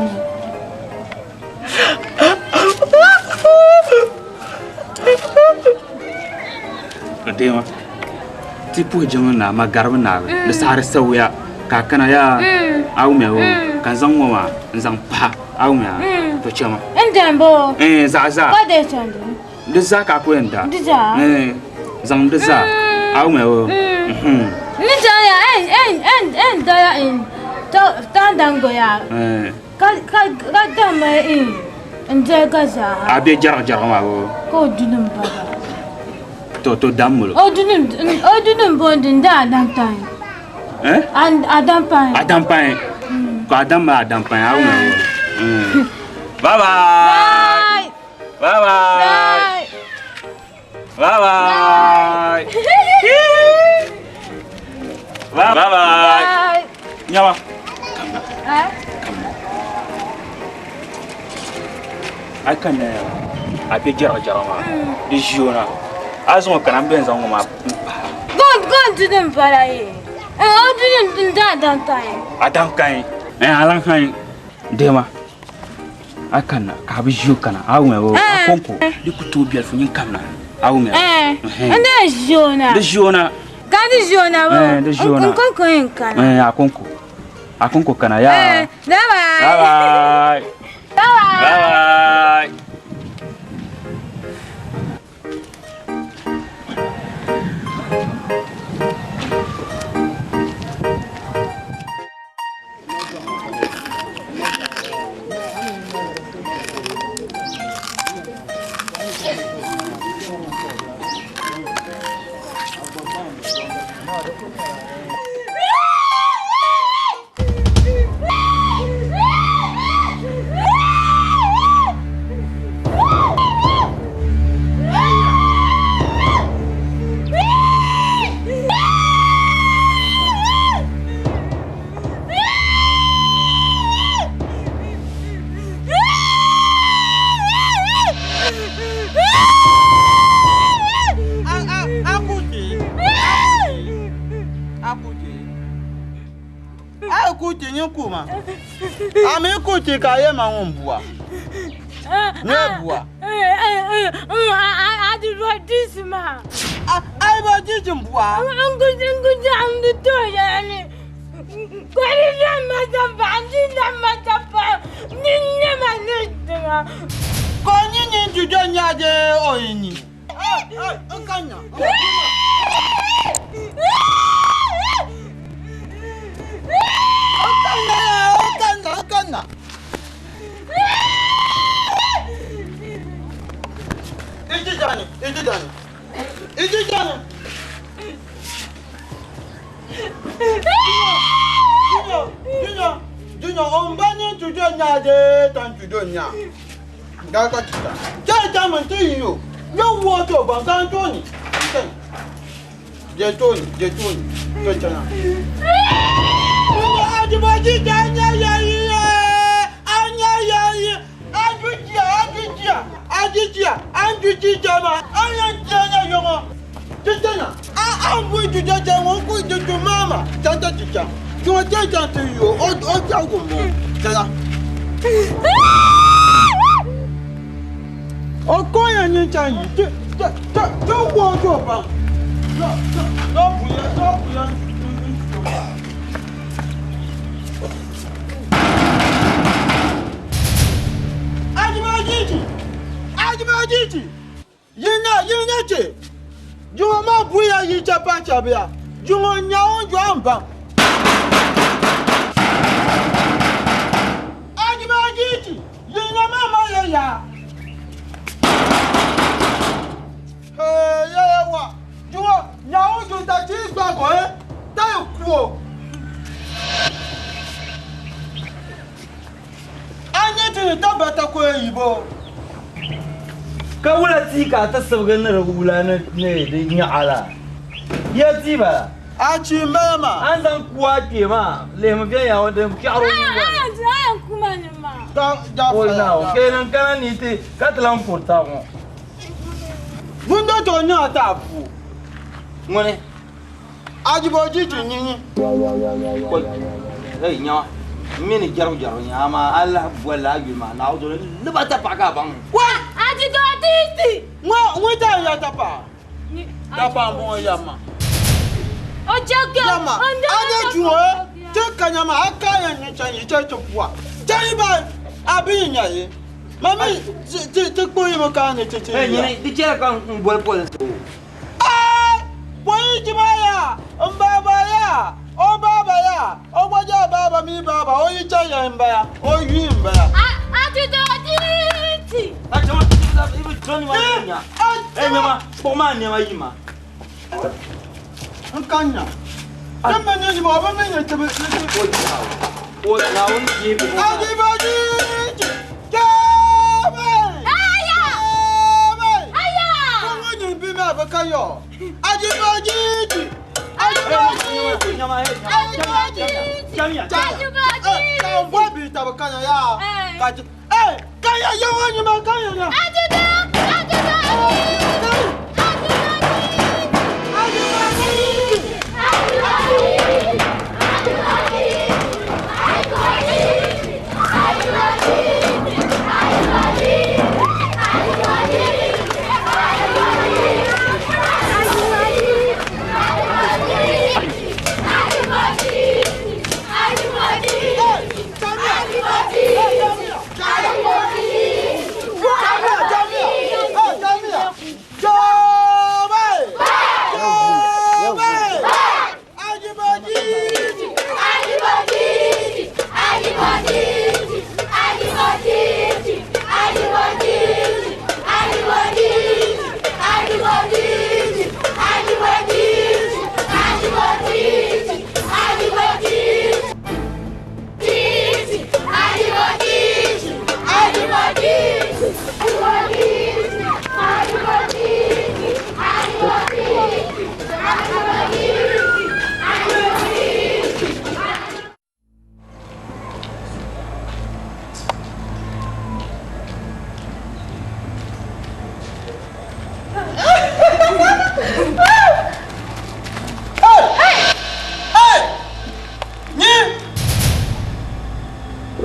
Deema ti puhi jiŋli naa ma garibu naagi di saha di sawiya ka a kana yaa a wumya o ka n zaŋ ŋɔ maa n zaŋ pahi a wumya to chama N dɛm bo. Zaɣa zaa. Ka dee chandi. Di zaa ka a ku yɛn da. Di zaa. Zaŋ di zaa a wumya o. N ni chaŋ ya n n n daya n tandango ya ka ka ka damma n n doli ka zaa. A be jɛrigu jɛrigu maa o. Ka o duni m bala. To to dam mulo. O duni o duni m bondi n da Adam pain. Eh? Adam pain. Adam pain. Ko Adam ma Adam pain a wumya o. Bye bye. Bye bye. Bye bye. Bye bye. Bye. Nyama. Eh? A kanna ya a be jɛrigu jɛrigu maa di ʒi o na a zaŋ o kana n bɛn zaŋ ŋɔ maa n pahi. Gon gon duni m bala ye. O duni n da Adam pain. Adam kain. Eh alan kain. Dema. A kanna ka a bi ʒi o kana a wumya o a konko di ku tooi biɛlifu nyin kamina a wumya. N da ʒi o na. Di ʒi o na. Ka di ʒi o na bo. Di ʒi o na. N konko yɛn kana. A konko. A konko kana yaa. Bye bye. Bye bye. Bye bye. Bye. Kuti nyin kuma. Ami kuti ka ye ma ŋun bua. Ne bua. A di bo disi ma. Ai bo disi bua. Ngu ngu jam di to ya ni. Kwari na ma ta ba ni na ma ta ba ni ne ma ni ma. Ko nyi nyi jujo nya je oyini. Ai nkanya. Kanna. Iji jani, iji jani. Iji jani. Junior, Junior, Junior, ombani jujo nya je tan jujo nya. Ga ka chita. Ja ja man ti yo. Yo wo to ban kan to ni. Je to ni, je to ni. To chana. Ajiboji ja nya ya yi. Anya ya yi. Ajuji ajuji. Ajuji ajuji jama. Anya janya yongo. Jijana. A a bu jujo je won ku juju mama. Janta jija. Ju je janta yo. O o ja go mo. Jala. O ko yan ni chan yi. Je je je wo jo ba. Yo yo bu ya yo bu ya. Ajibajiji! Ajibajiji! Yina yina che! Jungo ma buya yi chapa chabia. Jungo nyawo jo amba. Ajibajiji! Yina ma ma ya ya. Hey ya wa. Jungo nyawo jo ta chi gba ko e. Ta ku o. Anye ti ta bata ko yibo. Ka wula ti ka ta sabga ni wula ne ne di nyaala. Ya ti ba. A chi mama. An zan kuwa ke ma le mu biya ya wanda ki aro ni ba. Ai kuma ni ma. Da da. O na o kenan kana ni te ka tlan furta ko. Bundo to nya ta fu. Ngone. Ajibo jiji nyinyi. Ko. Hey nyawa. Mini jaru jaru nya ama Allah wala yuma na o le ba ta pa ka bang. Wa aji do titi. Ngo ngo ta ya ta pa. Dapa n bɔŋɔ yamma. O je ke. Yamma, a nyɛ juo ti ka nyama a ka yɛn ni chɛn yi chɛ ti pua. Chɛn yi ba a bi yi nya yi. Ma mi ti ti kpuɣi yi mi ka ni ti ti Hey, ya. nyini di chɛla ka n boli polinsi o. Ai! Pɔi jima ya, n baaba ya, o baaba ya, o gba jaa baaba mi baaba, o yi chɛ ya n baya, o yui n baya. A a ti do ti ti. A chama i bi dɔni ma nya. Ɛ nyama, kpuɣi maa nɛma yi ma. N ka nya. Din mi nyɛ nyima, o bi mi nyɛ tibi. O Naawuni bia bi A di ba di ti. Jaabe! Aya! Jaabe! Aya! Ŋun nyɛ bi maa bi ka yɔ. A di ba di ti. A di ba di ti. A di ba di ti. Ka n bɔ bi tabi ka nya yaa. Ka ti. Ɛ ka ya yɛ ŋun nyima ka nya nya. A ti do a ti do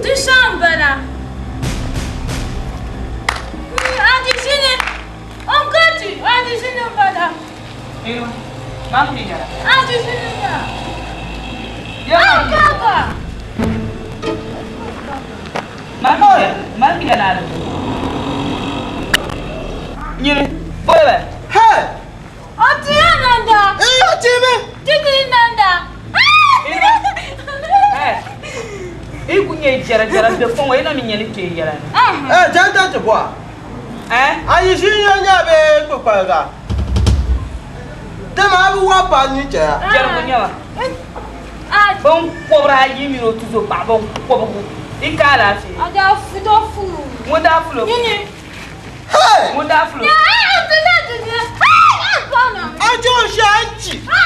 Ti shɛm bala. A ti shini. O ka ti a ti shini bala. A ti shini na. A ka ka. Nyini, boliba. Hey! O ti ya nanda. Ee, o ti mi. Ti ti nanda. I ku nyɛ jɛra jɛra bɛ fɔŋ yi na mi nyɛ ni kpee yɛla ni. Ɛ jɛnta ti bɔa. A yi ʒi ya nya bee kpukpaliga. Dama a bi wa pa ni chɛya. Jɛrigu nyɛba. Bin kɔbiri ayi mini o tuzo paɣa bin kɔbigu i ka alaafee. A daa fu do fu. Ŋun daa fulo. Nyini. Hey! Ŋun daa fulo. Ya a ti na ti ti. A pa na. A jɔ ʒi a chi. A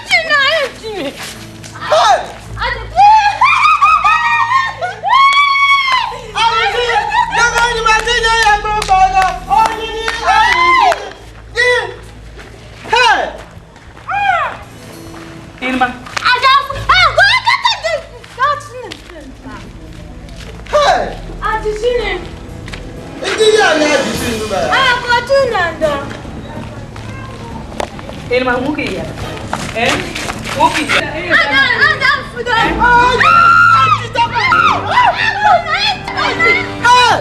chi na a chi. Hey! A ti. A yi ʒi ya nyima ti nya ya kpukpaliga. O nyini a yi ʒi. Di. Hey! Ilma. A daa fu. A gba ka ka di. Ka ti ni. Hey! A ti shini. Ndi ya nya di shi nu ba. A ka ti nanda. Ilma ŋun ki yɛla. Eh? Ŋun ki yɛla. A daa a daa fu do. A ti ta ba. Hey!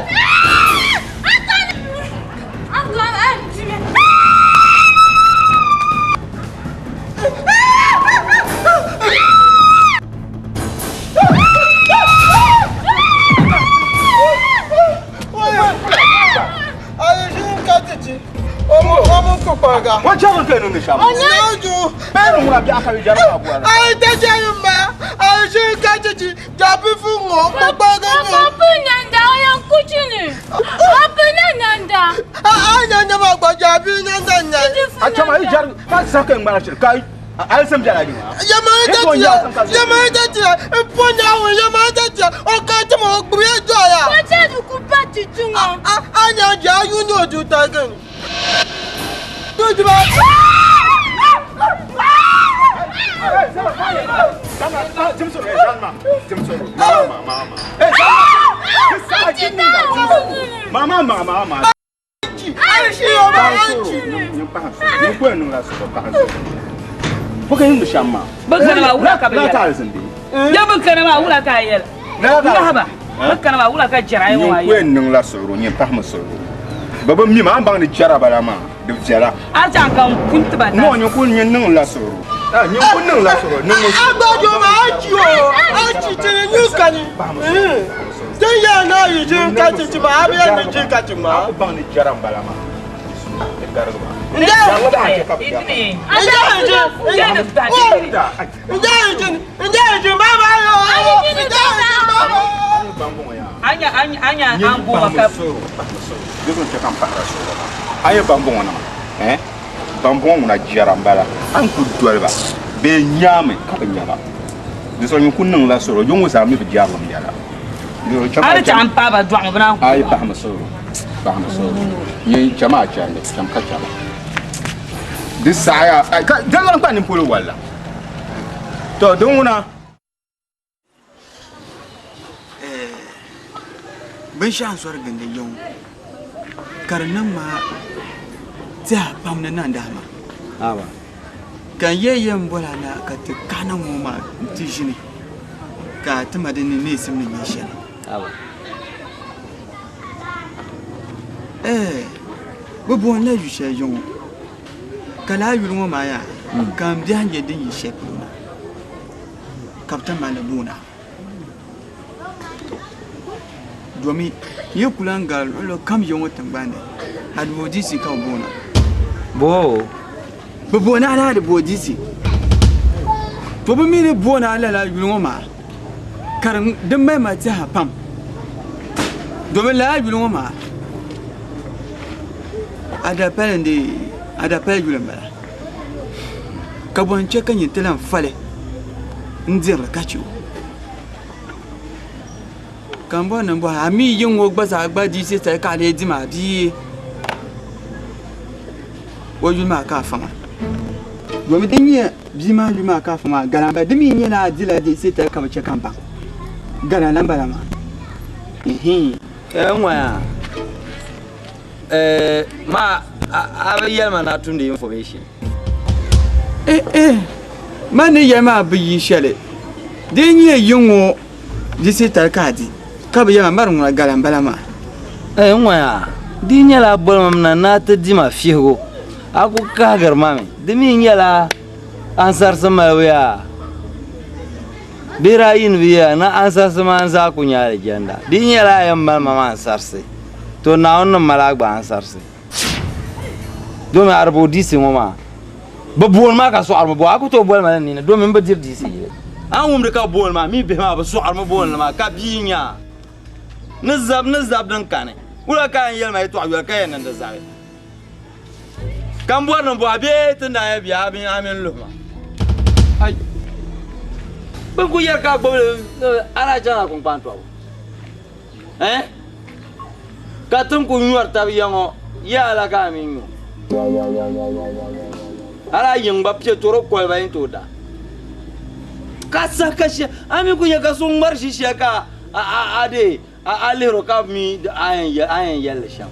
Wa jɛri ka niŋdi shɛm. Bɛɛ ni ŋuna biɛɣu ka bɛ jɛri maa bɔri. Ayi ta jɛ yin ba, ayi ʒi ka chichi jabi fu ŋɔ kpakpa ga nyɛ. Papu nanda o yan kuchini. Papu nanda. A a nya nya ma gba jabi nanda nya. A chama yi jɛri ka sa ka ŋmara shiri ka alisim biɛla ni maa. Yamma ta tiya, yamma ta tiya, n po nyaawun yamma ta tiya, o ka ti ma o gbubi ya doya. Ko chɛ di ku pa chichi ŋɔ. A a nya ja yu ni o du ta gini. Du di ba. Mama, mama, mama. chi a bi shi o maa a chi. Nyin ko niŋla suɣuro paɣa suɣuro. Bɛ ka niŋdi shɛm maa. Bɛ kana maa wula ka bɛ Lala yɛla? alizin bee. Ya bɛ kana maa wula ka a yɛla? Lahaba bɛ kana maa wula ka jɛra ayi ŋɔ Nyin ko niŋla suɣuro nyin pahimi suɣuro. Bɛ bi mi ma a ni baŋ ni jɛra bala maa di viɛla. A chaŋ ka n pun ti ba No nyin ku nyin niŋla suɣuro. Nyin ku niŋla suɣuro niŋmi A gba do maa a chi o a chi ti ni nyu kani. Tin ya na yi ji ka chi ti ma a bi yɛn ni ji ka ti ma. A ku baŋ ni jɛra n bala maa. Di garigi ba. A yi bambɔŋɔ nima eh bambɔŋɔ ŋuna jɛra m-bala a ni ku doli ba bee nyaami ka bi nya ba di zuɣu nyin ku niŋla suɣulo yiŋ ŋɔ zaa mi bi jɛrilim yɛla A ni chaŋ m-paai ba dɔɣim bɛ naan ku A yi pahimi suɣulo pahimi suɣulo nyin chama a chandi cham ka chama di saɣiya ka di zaŋ kpa nini polo walla to din ŋuna. Binshɛɣu n-sɔri gindi ya ŋɔ ka di niŋ ma tɛha pam ni nandahima ka n yɛn yɛn boli a na ka ti kahina ŋɔ maa nti ʒini ka a ti ma di ni neesim ni nyɛ shɛli. Bɛ boonila yu shɛli ya ŋɔ ka lala yuli ŋɔ maa yaa ka m biɛhi nyɛ din yi shɛli polo na. Ka bɛ ti mali boona. Domi yi ku lan gari luɣili kam ya ŋɔ tiŋgbani ni, Adibodisi ka bɛ boona. Boo? Bɛ booni a la Adibodisi. To bɛ mi ni booni a lala yuli ŋɔ maa ka di mali ma tɛha pam. Domi lala yuli ŋɔ maa Adapali n-dee Adapali yuli m-bala. Ka bɔ n-chɛ ka nyin ti lan fa li n-diri li ka chɛ o? Ka m bɔri ni m bɔhi a, a mi yiŋ ŋɔ gba zaa gba di tali ka a lee di maa bee o yuli maa ka a fa maa? Domi di nyɛ bia maa yuli maa ka a fa maa gala m-bala, di mi nyɛla a dila di tali ka bi chɛ ka m baŋ gala la m-bala maa. Ɛhii. N-ŋɔya. Eh, ma a bi yɛli ma ni a tumdi information. Eh eh, ma ni yɛli maa bi yi shɛli. Di yi nyɛ yi ŋɔ di tali ka a di, ka bi yɛli ma mari ŋuna gala m-bala maa. Eh, n ŋɔya, di yi nyɛla a boli ma mi na ni a ti di ma fihigu, a ku kahigiri ma mi. Di mi nyɛla ansarisi malibu yaa. Bihi ayi ni bi yɛya ni ansarisi maa n-zaa ku nyɛ alijanda. Di yi nyɛla a yɛn mali ma maa ansarisi, to Naawuni ni mali a gba ansarisi. Domi a di bo diisi ŋɔ maa, bɛ booni maa ka sɔɣirimi bo, a ku tooi boli ma ni nini domi m bi diri diisi yili. A ni wumdi ka booni maa, mi bihi maa bɛ sɔɣirimi booni li maa ka bia nya ni zab ni zab din kani. Wula ka a yɛn yɛli ma yɛtɔɣa yoli ka yɛn niŋdi zabi? Ka m bɔri ni m bɔhi bee ti ni daa yɛn be a mini a mini luhi ma? Ai! Bɛ ni kul yɛri ka a gbubi li a daa chaŋla kpiŋkpaŋ tɔbu. Eh? Ka ti ni kul nyɔri tab ya ŋɔ, ya la ka a mi nyu. Hal a yiŋ gba piɛ tɔro koliba yi ni tooi da. Ka saha ka shɛli a mi kul nya ka so ŋmari ʒi shɛli ka a dee A lihir o ka mi a yɛn yɛli li shɛm.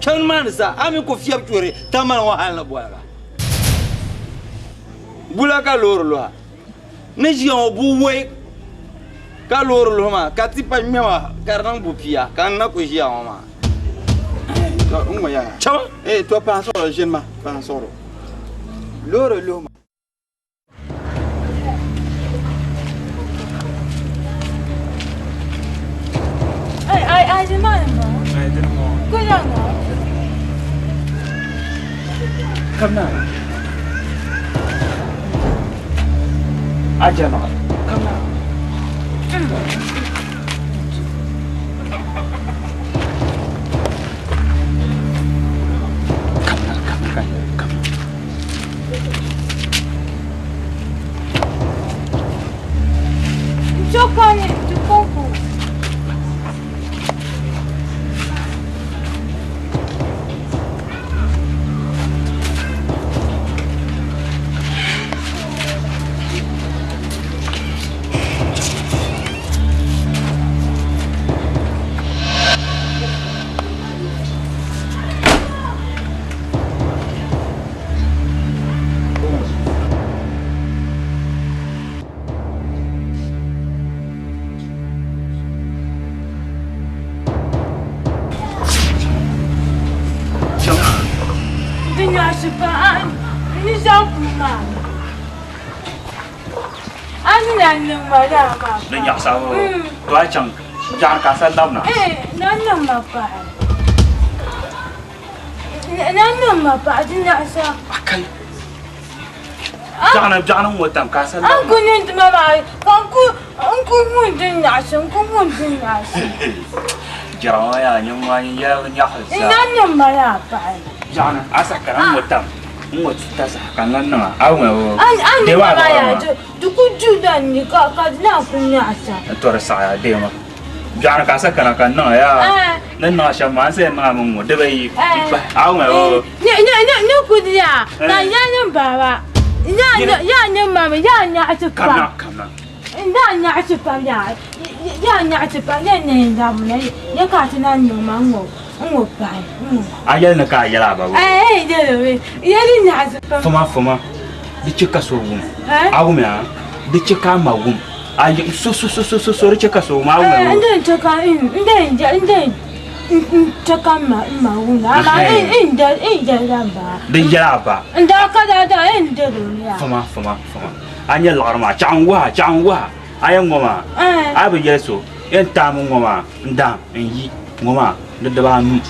Kpɛm maa ni sa, a mi ku fiɛbi churi tamali ŋɔ hal ni boliga. Bula ka loori luha. Ni ʒiya ŋɔ bu wei ka loori luhi maa ka tipa ŋmɛ ma ka di niŋ bupia ka n na ku ʒiya ŋɔ maa. N ŋɔ yaa. Chaŋ. Ee, to paɣa suɣuro ʒini ma, paɣa suɣuro. Loori luhi ma. Kamna. Ajama. Kamna. Kamna, kamna, kamna. Chokani, chukoko. N ni zaŋ kum maa. A ni na niŋ ma daa maa. Di nyaɣisa o. To a chaŋ biɛɣuni ka a sa labina. Na niŋ ma paɣa. Na niŋ ma paɣa di nyaɣisa. Akai. Biɛɣuni biɛɣuni ŋɔ tam ka a sa labina. An ku niŋ ti ma maa ka n ku n ku ŋun di nyaɣisi n ku ŋun di nyaɣisi. Jɛra ŋɔ yaa nyɛ ŋɔ nyin yɛli nyaɣisi zaa. Na niŋ ma yaa paɣa. Biɛɣuni a saha kana ŋɔ tam n ŋɔ tuta saha ka n lan niŋ a a ŋɔ o. An niŋ ma maa yaa di ku du dan ni ka ka di naan ku nyaɣisa. N tɔri saɣaya deema. Biɛɣuni ka a sa kana ka n niŋ a yaa ni niŋ a shɛm maa n sa yɛn niŋ a mi ŋ-ŋɔ dibayi m-pahi a ŋɔ o. Ni ku di yaa ka n yaa niŋ baba yaa niŋ mami yaa nyaɣisi pam. Kamina kamina. N daa nyaɣisi pam yaa yaa nyaɣisi pam ya neen dabina ya ka a ti naan niŋ ma ŋ-ŋɔ ŋ-ŋɔ pahi ŋ-ŋɔ. A yɛli ni ka a yɛli a ba bɔ? Ɛɛh yɛli mi yɛli nyaɣisi pam. Foma foma di chɛ ka so wum a wumya di chɛ ka a ma wum. A yi so so so so so so di chɛ ka so maa wum. N din chɛ ka n din n din n chɛ ka n ma n ma wum amaa n n n yɛlila n ba. Di yɛla a ba. N daa ka daa daa n deli o mi yaa. Fama fama fama a nyɛ liɣiri maa chaɣ n waha chaɣ n waha a yɛn ŋɔ maa a bi yɛli so yɛn taami ŋɔ maa n daam n yi ŋɔ maa di dibaanu.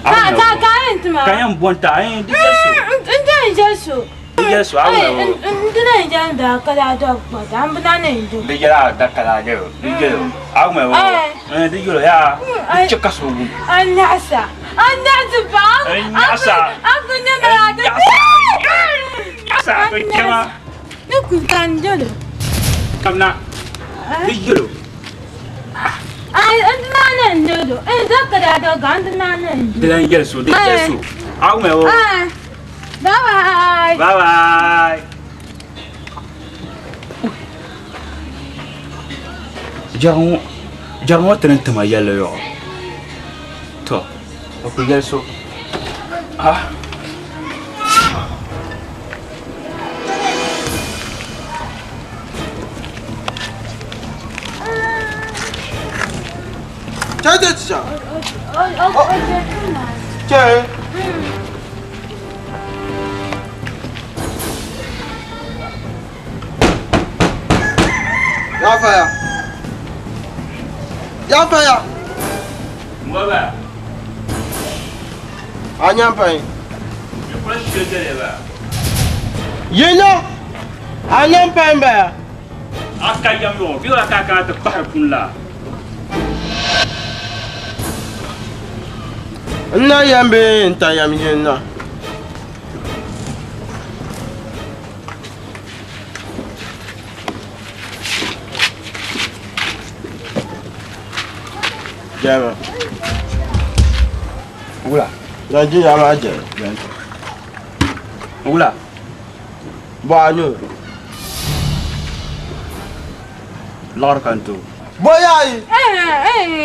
Ka ka ka yɛn ti ma. Ka yɛn bo n ti a di yɛli so. N din yɛli so. Di yɛli so a wula o. N di na yɛli da ka daa dɔbi kpɔta n bi na ni n do. Di yɛli a da ka daa yɛli o di yɛli o a wula o di yɛli o yaa di chɛ ka so wum. A nyaɣisa a nyaɣisi ba n nyaɣisa a ku nyɛ na a di nyaɣisa a kpɛma. Ni ku ka n yɛli o. Kamina di yɛli o. Ai n di na ni n yɛli o n da ka daa dɔbi ka n di na ni n do. Di lan yɛli so di yɛli so a wula o. Bye bye. Bye bye. Jɛri ŋɔ ti ni tima yɛlli yɔɣɔ. To, o ku yɛli so. Ah. Chɛ chɛ chɛ. Chɛ. Ya faya. Ya faya. Mbaba. Anya pai. Yenya. Anya pai ba. Aka yam yo, bi wala ka ka ta kpahari kun la. N na yɛn bee n ta yɛm yin na. Jɛma. Wula. Nigeria maa jɛ. Wula. Bɔ a nyo. Liɣiri ka n ti o. Bɔ yaa yi.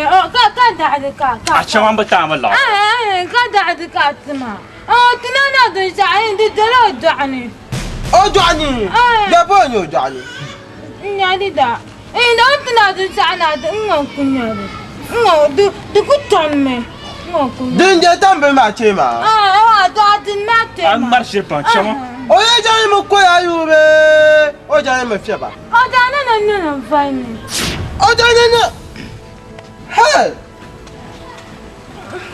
Ka ka daɣidi ka ka. A chɛma n bi taami liɣiri. Ka daɣidi ka ti ma. Ti na na din shɛɣu di doli o dɔɣu ni. O dɔɣu ni? Bɛ bɔ n-nyɛ o dɔɣu ni? N nya di da. O ti na din shɛɣu na di n ŋɔ ku nya li. N ŋɔ di ku tɔŋmi. N ŋɔ ku nya. Din je tam bini maa chee maa. A dɔɣu din maa chee maa. A ŋmari shiri pam chɛma. O yi jɛli mi koya yuui bee o jɛli mi fiɛba? O daa na na nini n-vali ni. O daa na na Hey!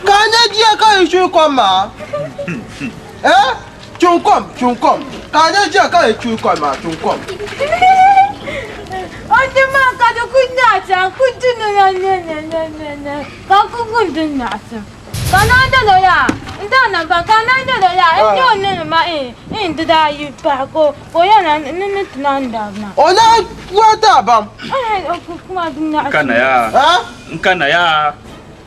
Ka a nya jia ka yi chui kom maa? Eh? Chun kom, chun kom. Ka a nya jia ka yi chui kom maa, chun kom. O di maa ka di ku nyaɣisi a ku di ni na ne ne ne ne ne ka ku gun di nyaɣisi. Ka naa dali o yaa, n daa na ba, ka naa dali o yaa, n nyɛ o nini ma n di daa yi pahi ka o yɛli na ni ni ti naan dabi na. O naa wa daa bam. O ku kuma di nyaɣisi. N ka na yaa, n ka na yaa,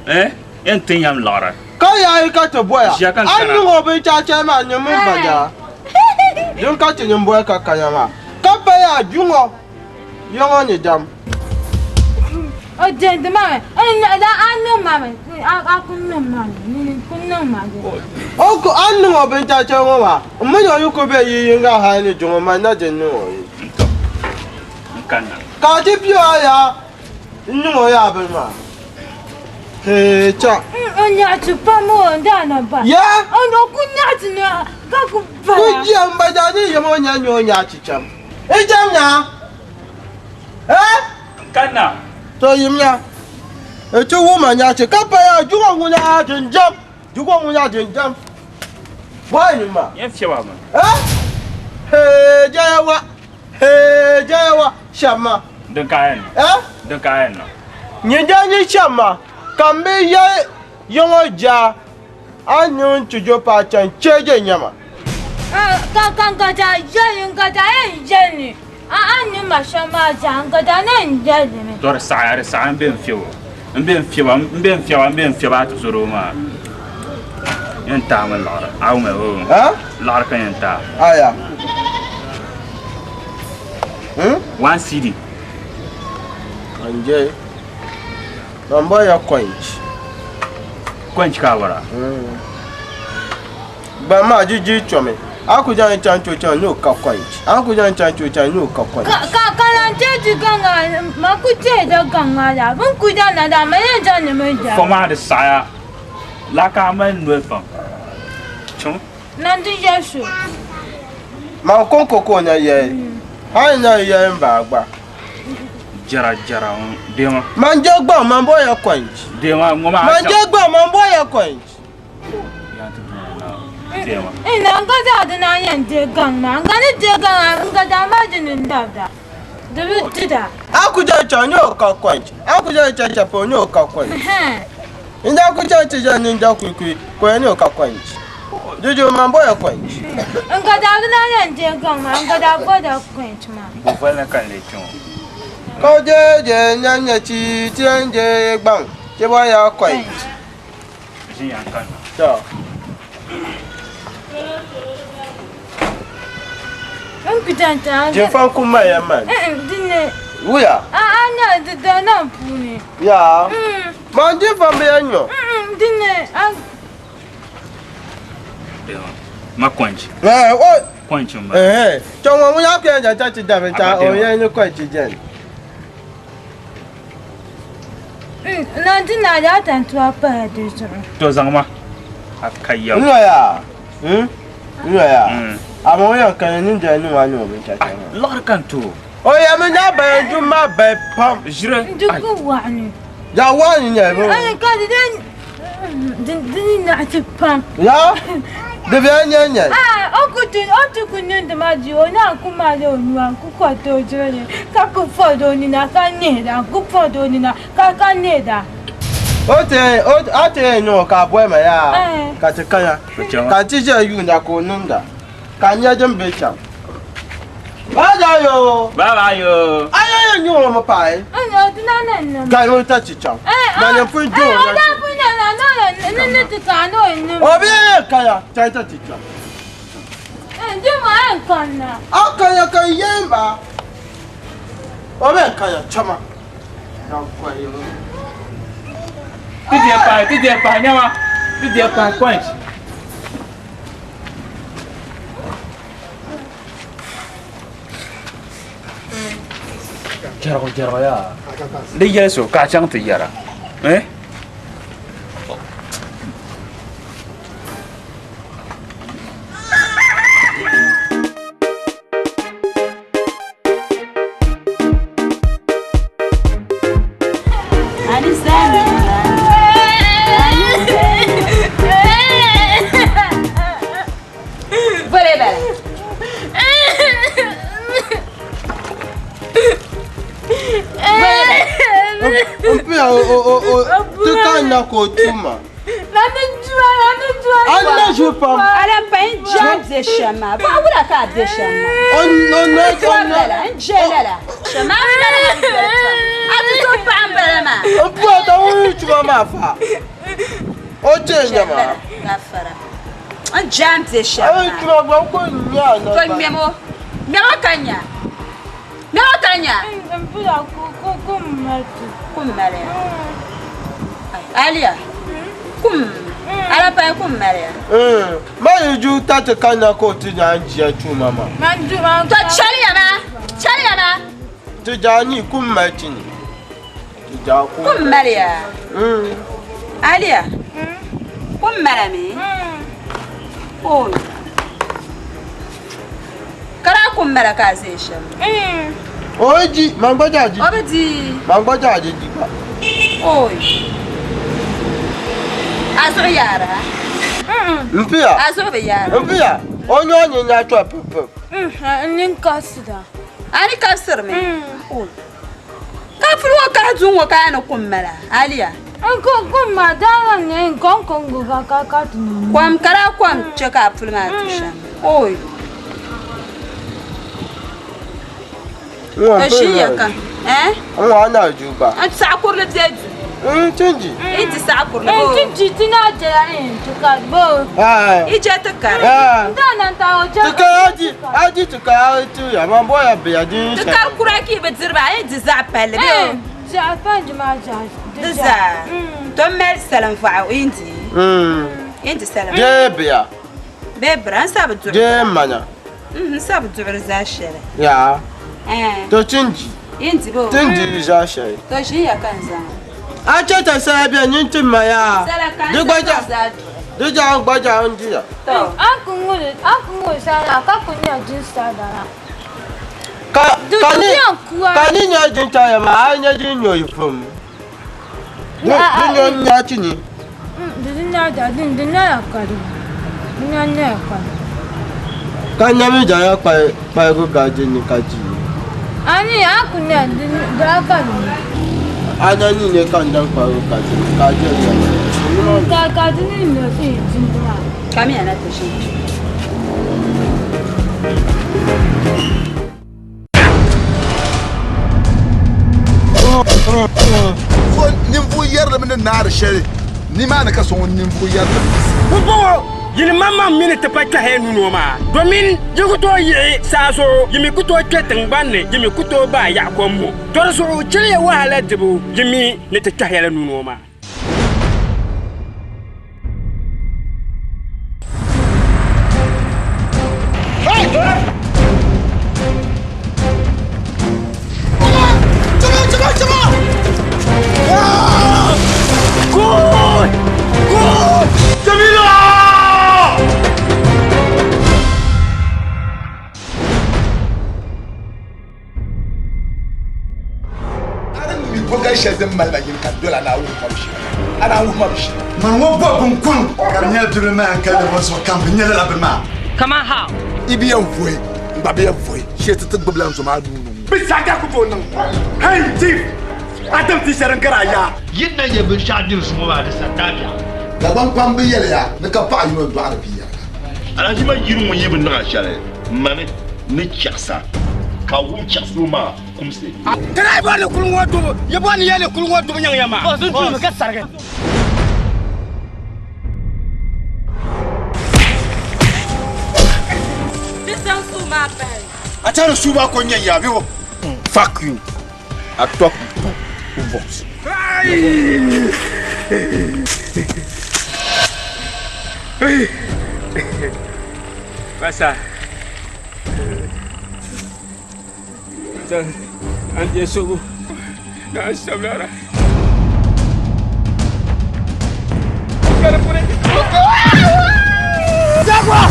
eh, yɛn ti yɛm liɣiri. Ka yaai ka ti boya, Ʒiya ka n a kana. niŋ o binchaachali maa nyɛ mini ba daa. Din ka ti nyin boya ka kanya maa, ka pa yaa juŋɔ yɔŋɔ ni dam. O jɛndi ma mi, n da a niŋ ma mi, a ku niŋ ma mi, n ku niŋ ma mi. O ku a niŋ o binchaachali ŋɔ maa, m mi ni o yi ku be yi yiŋga hali ni juŋɔ man na di niŋ o yi. N kanna. Ka a ti piɛ o yaa n niŋ o yaa bini maa. Hee cha. O nyaɣati pam o n daa na ba. Ya? O o ku nyaɣati ni ka ku bala. Ku jɛm ba daa ni yɛm o nya nyɛ o nyaɣati cham. I jɛm nya? Eh? Kanna. To yim ya. E ti wuma nyaɣati ka paya jugo ŋuna jinjam. Jugo ŋuna jinjam. Why ni ma? Yɛn fiɛba ma. Eh? Hee jaya wa. Hee jaya wa. Shɛm ma. Din ka yɛn niŋ. Eh? Din ka yɛn niŋ. Nyin daa nyi shɛm ma ka m bi yɛli yiŋɔ jaa a niŋ ti jo paai chaŋ cheeje nyama. Ka ka n ka daa yɛli n ka daa yɛn yɛli ni a a ni ma shɛm maa zaa n ka daa na yɛn yɛli li mi. To di saɣaya di saɣaya m be n fiɛbo m be n fiɛba m be n fiɛba m be n fiɛba a tizɔro maa yɛn taami liɣiri a wumya o liɣiri ka yɛn taai. Aya. One cedi. Anje. Man bɔya coins. Coins ka a bɔra? Gbaŋ maa jiji chomi. A ku zaŋ chaŋ cho chaŋ ni o ka coins. A ku zaŋ chaŋ cho chaŋ ni o ka coins. Ka ka lan teei ti gaŋ ŋa man ku teei da gaŋ maa daa bɛ ni ku daa na daa man yɛn zaŋ li mi daa. Fɔ maa di saɣiya. Laa ka a mali noli pam. Chaŋ. Nan di yɛli so. Man kɔŋko ka o na yɛli. Hali na yɛli m baa gba. Jɛra jɛra ŋɔ deema. Man je gbaŋ man bɔya coins. Deema ŋɔ maa. Man je gbaŋ man bɔya coins. Deema. Ina n ka daa di naan yɛn deei gaŋ maa n ka ni deei gaŋ maa n ka daa mali di ni n dabda di bi di da. A ku chaŋ chaŋ ni o ka coins. A ku chaŋ chaŋ chaŋ polo ni o ka coins. N daa ku chaŋ ti ʒe ninja kuikui ka o yɛli ni o ka coins. Juju man bɔya coins. N ka daa di naan yɛn deei gaŋ maa n ka daa bɔ da coins maa. Bo voli ni ka n lee kpe ŋɔ? Ka o je je nya nya chi ti yɛn je gbaŋ ti bɔya coins. Ʒi yan kanna. To. N ku chaŋ chaŋ. Jinfan kum ma yɛn man. Dinni. Wuya. A a nya di da nam puuni. Ya. Man jinfan bi yɛn nyo. Dinni. Ma kɔnchi. Eh, o. Kɔnchi m ba. Eh, chaŋ ŋɔ ŋun yaa ku yɛn chaŋ ti dabi n-chaŋ o yɛn ni kɔnchi jɛn. Na di na daa tantua pahi di zuɣu. To zaŋ ma a ka yɛm. N nɔya n nɔya a ma o yɛn kani ni dali ni maa ni o binchacha maa. Liɣiri ka n ti o. O yɛmi ni a bayan dum maa bahi pam. Ʒiri. Di ku waɣani. Ya waɣani nyɛla bɛ. Ani ka di den di ni naɣiti pam. Ya di bɛla nyɛ nyɛ. Ah, o ku ti o ti ku niŋdi ma di o na ku mali o nua n ku kɔriti o jirili ka ku fɔdi o nina ka nihida n ku fɔdi o nina ka ka nihida. O ti o a ti yɛn niŋ o ka a boli ma yaa ka ti kana ka n ti ʒiya yuunda ka o niŋda ka n nya din be shɛm. Bye bye yo. Bye bye yo. A yɛn yɛn niŋ o mi paai. Ka o ta ti chaŋ. Na nyɛ pun do o na. O bi yɛn yɛn kaya chaŋ ta ti chaŋ. A kaya ka n yɛn ba. O bi yɛn kaya chama. Ti diɛ pahi, ti diɛ pahi nyama. Ti diɛ pahi punch. Jɛrigu jɛrigu yaa di yɛli so ka a chaŋ ti yɛra eh? Ti ka na ka o tuma. A na ʒi pam. Ala pa n jɛ a bɛ shɛm maa baɣa wula ka a bɛ shɛm maa. O no o no lala n jɛ lala. Shɛm maa n lala a bɛ pam. A ti to paɣa n bala maa. N puya ta ŋun yi tuma maa fa. O chɛ nyɛma. Gafara. N jɛ a ni bɛ shɛm maa. A yi tuma gba n ku nya a To ŋmɛmo. Ŋmɛmo ka nya. Ŋmɛmo ka nya. N pula kum mali ti. Kum mali ya. Aliya. Kum. Ala payi kum mali ya. Ma yi ju ta ti kanna ka o ti nya n jia tuma maa. To chɛliya maa. Chɛliya maa. Ti jaa ni kum mali ti ni. Ti jaa kum. Kum mali ya. Aliya, kum mala mi? Oi. Ka daa kum mala ka a zaya shɛm? O ji, man gba jaa ji. O bi di. Man gba jaa ji di gba. Oi. A zuɣu yaara? M piya. A zuɣu bi yaara? M piya. O nyɔɔ nyin nya chɔ pip pip. N nini kabisira. A ni kabisirimi? Oi. Ka puli o kahi duŋ ŋɔ ka a ni kum mala, Aliya? N ku kum maa daa lan nyɛ n kom kom gu ka ka ka ti niŋ. Kom ka daa kom chɛ ka a puli maa du shɛm. Oi. N Ka ʒi ya ka. Eh? N ŋɔ na ju ba. N saɣa kurili bɛ du. N tinji. I ti saɣa kurili N bo. tinji ti na jɛla n ti ka bo. Eh. I jɛ ti kari. Eh. N daa na ta o jɛ. Ti ka aji aji ti ka ti ya man boya be ya din Ti kari kura ka i bi diri ba a yi di zaɣa palli bee? Zaɣa palli maa zaɣa. Di zaa. To mali salim vɔɣu i di. I di salim. Je biya. Bee bira n sa bi duɣiri. Je manya. N sa bi duɣiri zaa shɛli. Ya. Eh. To tinji. I di bo. Tinji zaa shɛli. To ʒi ya ka n zaŋ. A chɛ ta sala bɛ nyin ti ma ya. Sala ka n Di gba zaŋ ja. zaa duɣi. Di ja n gba ja n di ya. To. A ku ŋuli a ku ŋuli sala ka ku nya jin sada la. Ka Du ka du ni yan kuwa. ka ni nya jin ta ya ma a nya jin nyo yi fum. Di di nyo nya chi ni. Di di nya da di di nya ya kari. Di nya nya ya kari. Ka nya mi ja ya kpa kpa gu ga jin ni ka ji. Ani a ku nya di di a kari. A nya ni ne ka n dan kpa gu ka ji ka ji ya. Ka ka di ni nyo si jin di ma. Kamiya na ti ʒi. So ninvuɣ yɛrilimi ni naari shɛli nimaani ka so ŋun ninvuɣ yɛrilimi. Pumpɔŋɔ yini maŋmaŋ mi ni ti pa kpɛhi ya nuu maa, domin yi ku tooi yiɣi saa zuɣu, yi mi ku tooi kpe tiŋgbani ni, yi mi ku tooi baai yaɣi kom ŋɔ. Tɔ di zuɣu chɛliya wahala dibu, yi mi ni ti kpɛhi ya la nuu maa. A ni mi bɔga shɛli din mali ma yini ka doli a ni a wuhi ma bi shɛli. A naan wuhi ma bi shɛli. Mani ŋɔ bɔ bin kuŋ ka di nyɛla bibili maa yɛn kali di zuɣu kam bɛ nyɛ lala bini maa. Kaman how? I bi yɛn vuhi n gba bi yɛn vuhi shee ti ti gbubila n zo maa nuu ni ŋɔ. Bɛ saga ku tooi niŋ. Hey chief, a tim ti shɛli n gari a yaa. Yi ni na yɛ binshɛɣu diri zuŋɔ maa di sa dabiɛɣu. Dagbaŋ pam bi yɛliya ni ka paɣa yino dɔɣiri bia yɛriga. Alhaji ma yiri ŋun yi bi niŋ a shɛli mani ni chɛɣisa ka wum chɛɣisibu maa kumsi. Ti daa bɔri ni kuli ŋɔ dubu, yi bɔri ni yɛli kuli ŋɔ dubu nyaŋ ya maa. Bɔ zuntuumi ka sarigi. Di zaŋ suu maa pahi. A tɛri suu maa ko n-nyɛ ya bɛ Fuck you. I talk to boss. Basa. An je sogo. Na sablara. Jagua!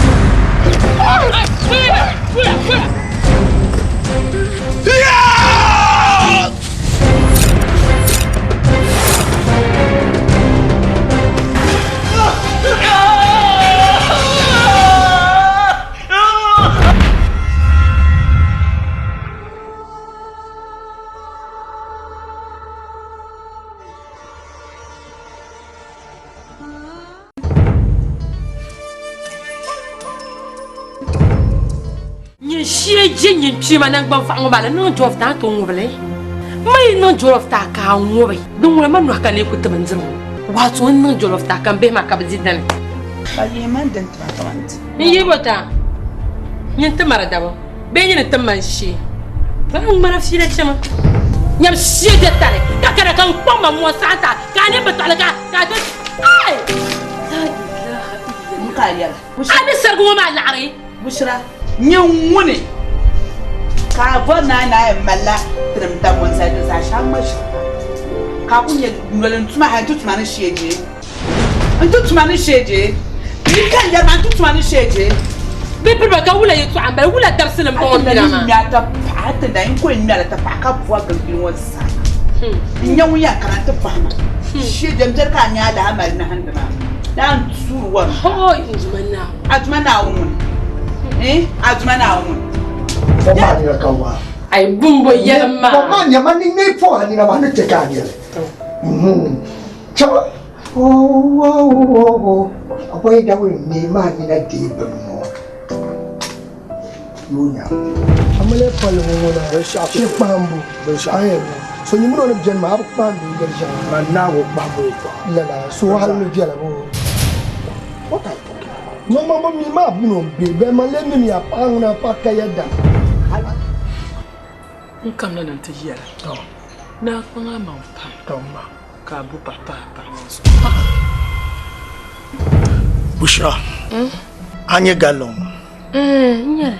Nyin shee je nyin kpema nangban faɣa ŋɔ maa la niŋ jollof taa ti ŋubili. Ma yi niŋ jollof taa ka a ŋubi din ŋuna ma nɔhi ka lee ku ti bindirigu. Wato n niŋ jollof taa ka m bihi maa ka bɛ di dini. Ka yihi man din tima ka man di. N yihi bo taa? Nyin ti mara dabo bee nyini ti man shee? Ba n ŋmana fiila chɛma. Nyam shee je tali ka kana ka n kpaŋ ma moɔ saɣim ta ka a nini bi tɔɣili ka ka a do ai! La ilaha illallah. A ni sarigi ŋɔ maa laɣiri. Bushra, nyɛ ŋuni ka a bɔri ni a ni a yɛn malila tinim dabba ŋɔ zali di zaa shɛŋa ŋma shiri pam ka a ku nyɛ noli n-tuma hali nti tuma ni shee je. N ti tuma ni sheeje. Yi ka n yɛri maa n ti tuma ni sheeje. Bɛ piriba ka wula yɛtɔɣa m-bala, wula dabisili m-bɔŋɔ bina maa? A ti na ni ŋme a tapaɣa, a ti na n ko ŋme a tapaɣa ka bɔbigi bini ŋɔ zaa. N nya ŋun yɛn kana nti pahi ma. Sheeje m biɛri ka a nya alaha mali nahindi maa. Daa n tuuri wari. Hoi n Duuma Naawuni. A Duuma Naawuni ŋuni? Eh? A Duuma Naawuni ŋuni? Kom maa nina ka waa. Ai bumbo yɛlim maa. Kom maa nyɛma ni ŋmɛ pɔŋ a nina maa ni chɛ ka a nyɛli. Chɛba. Oh, oh, da wuli ŋmɛ maa nina deei bini ŋɔ. Yoonya. Amiliya palli ŋɔ ŋɔ na shee kpahimbu binshɛɣu a yɛn niŋ so nyimini o ni beni maa a bi kpahindi o yɛli shɛŋa Man naagi o kpahimbu yɛltɔɣa. Lala so hali ni bela bo. What are you talking about? No ma bi mi maa buni o be bɛ man lee mimi a paɣa ŋuna paɣa ka yɛda. N kamina na nti yɛli ni a kpaŋ a maŋ pam ka a bo paɣa pahi a paɣa maa zuɣu. Bushra, a nyɛ galli ŋɔ? N nyɛli.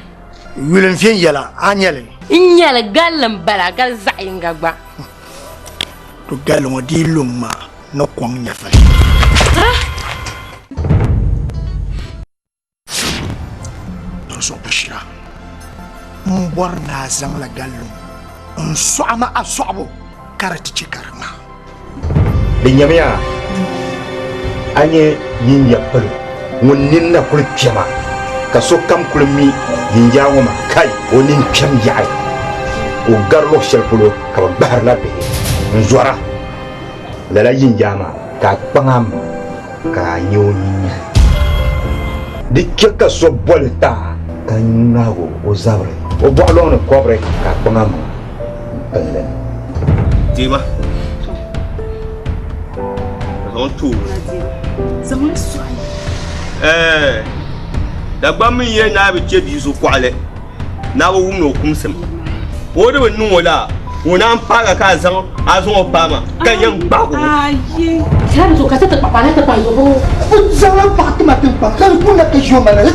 Yuli n viɛnyɛla, a nyɛli? N nyɛli, galli m bala, gali zaɣ yinga gba. To galli ŋɔ dii lu ŋ maa ni kɔŋ nyɛvili. Dinzuɣu Bushra, m bɔri ni a zaŋla galli ŋɔ n sɔɣi ma a sɔɣibu ka di ti chɛ ka di ŋmaa. Di nyamiya, a nyɛ yinya palo ŋun nini na kuli kpɛma, ka sokam kuli mi yinyaa ŋɔ maa, kai, o nini kpɛm yaɣi, ka o gari luɣ shɛli polo ka bɛ gbahirila bihi n-zɔra. Lala yinyaa maa ka a kpaŋ a maŋa ka a nya o nyinyali. Di chɛ ka so boli ti a ka ŋmaag o zabiri o bɔɣu lɔŋ ni kɔbiri ka a kpaŋ a maŋa m-pili li. Deema, ka zaŋ ti o. Zaŋli sɔɣi. Ɛɛ, Dagbamba mi yɛli ni a bi chɛ bia so kɔɣili. Naa bi wumdi o kumsim. Ka o di bi niŋ o laa, ka o naan paagi a ka a zaŋ a zaŋ o paai ma, ka yɛn gbaag o. Zaŋla paɣa ti ma tiŋkpaŋ ka di kuna ka ʒi o mali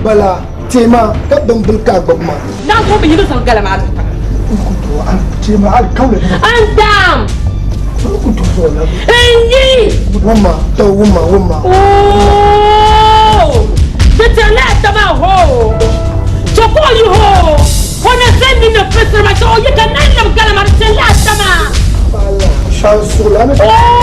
Bala tema ka bimbili ka a gbubi ma. An daam. N yi. Wumma, to wumma, wumma. Ooo. Di tɛrila a taba hoo. Chɛ ka o yi hoo. O na zani ni ni filisiri ma chɛ o yi ka naan lab galima di tɛrila a taba. Shan suɣula ni. Ooo.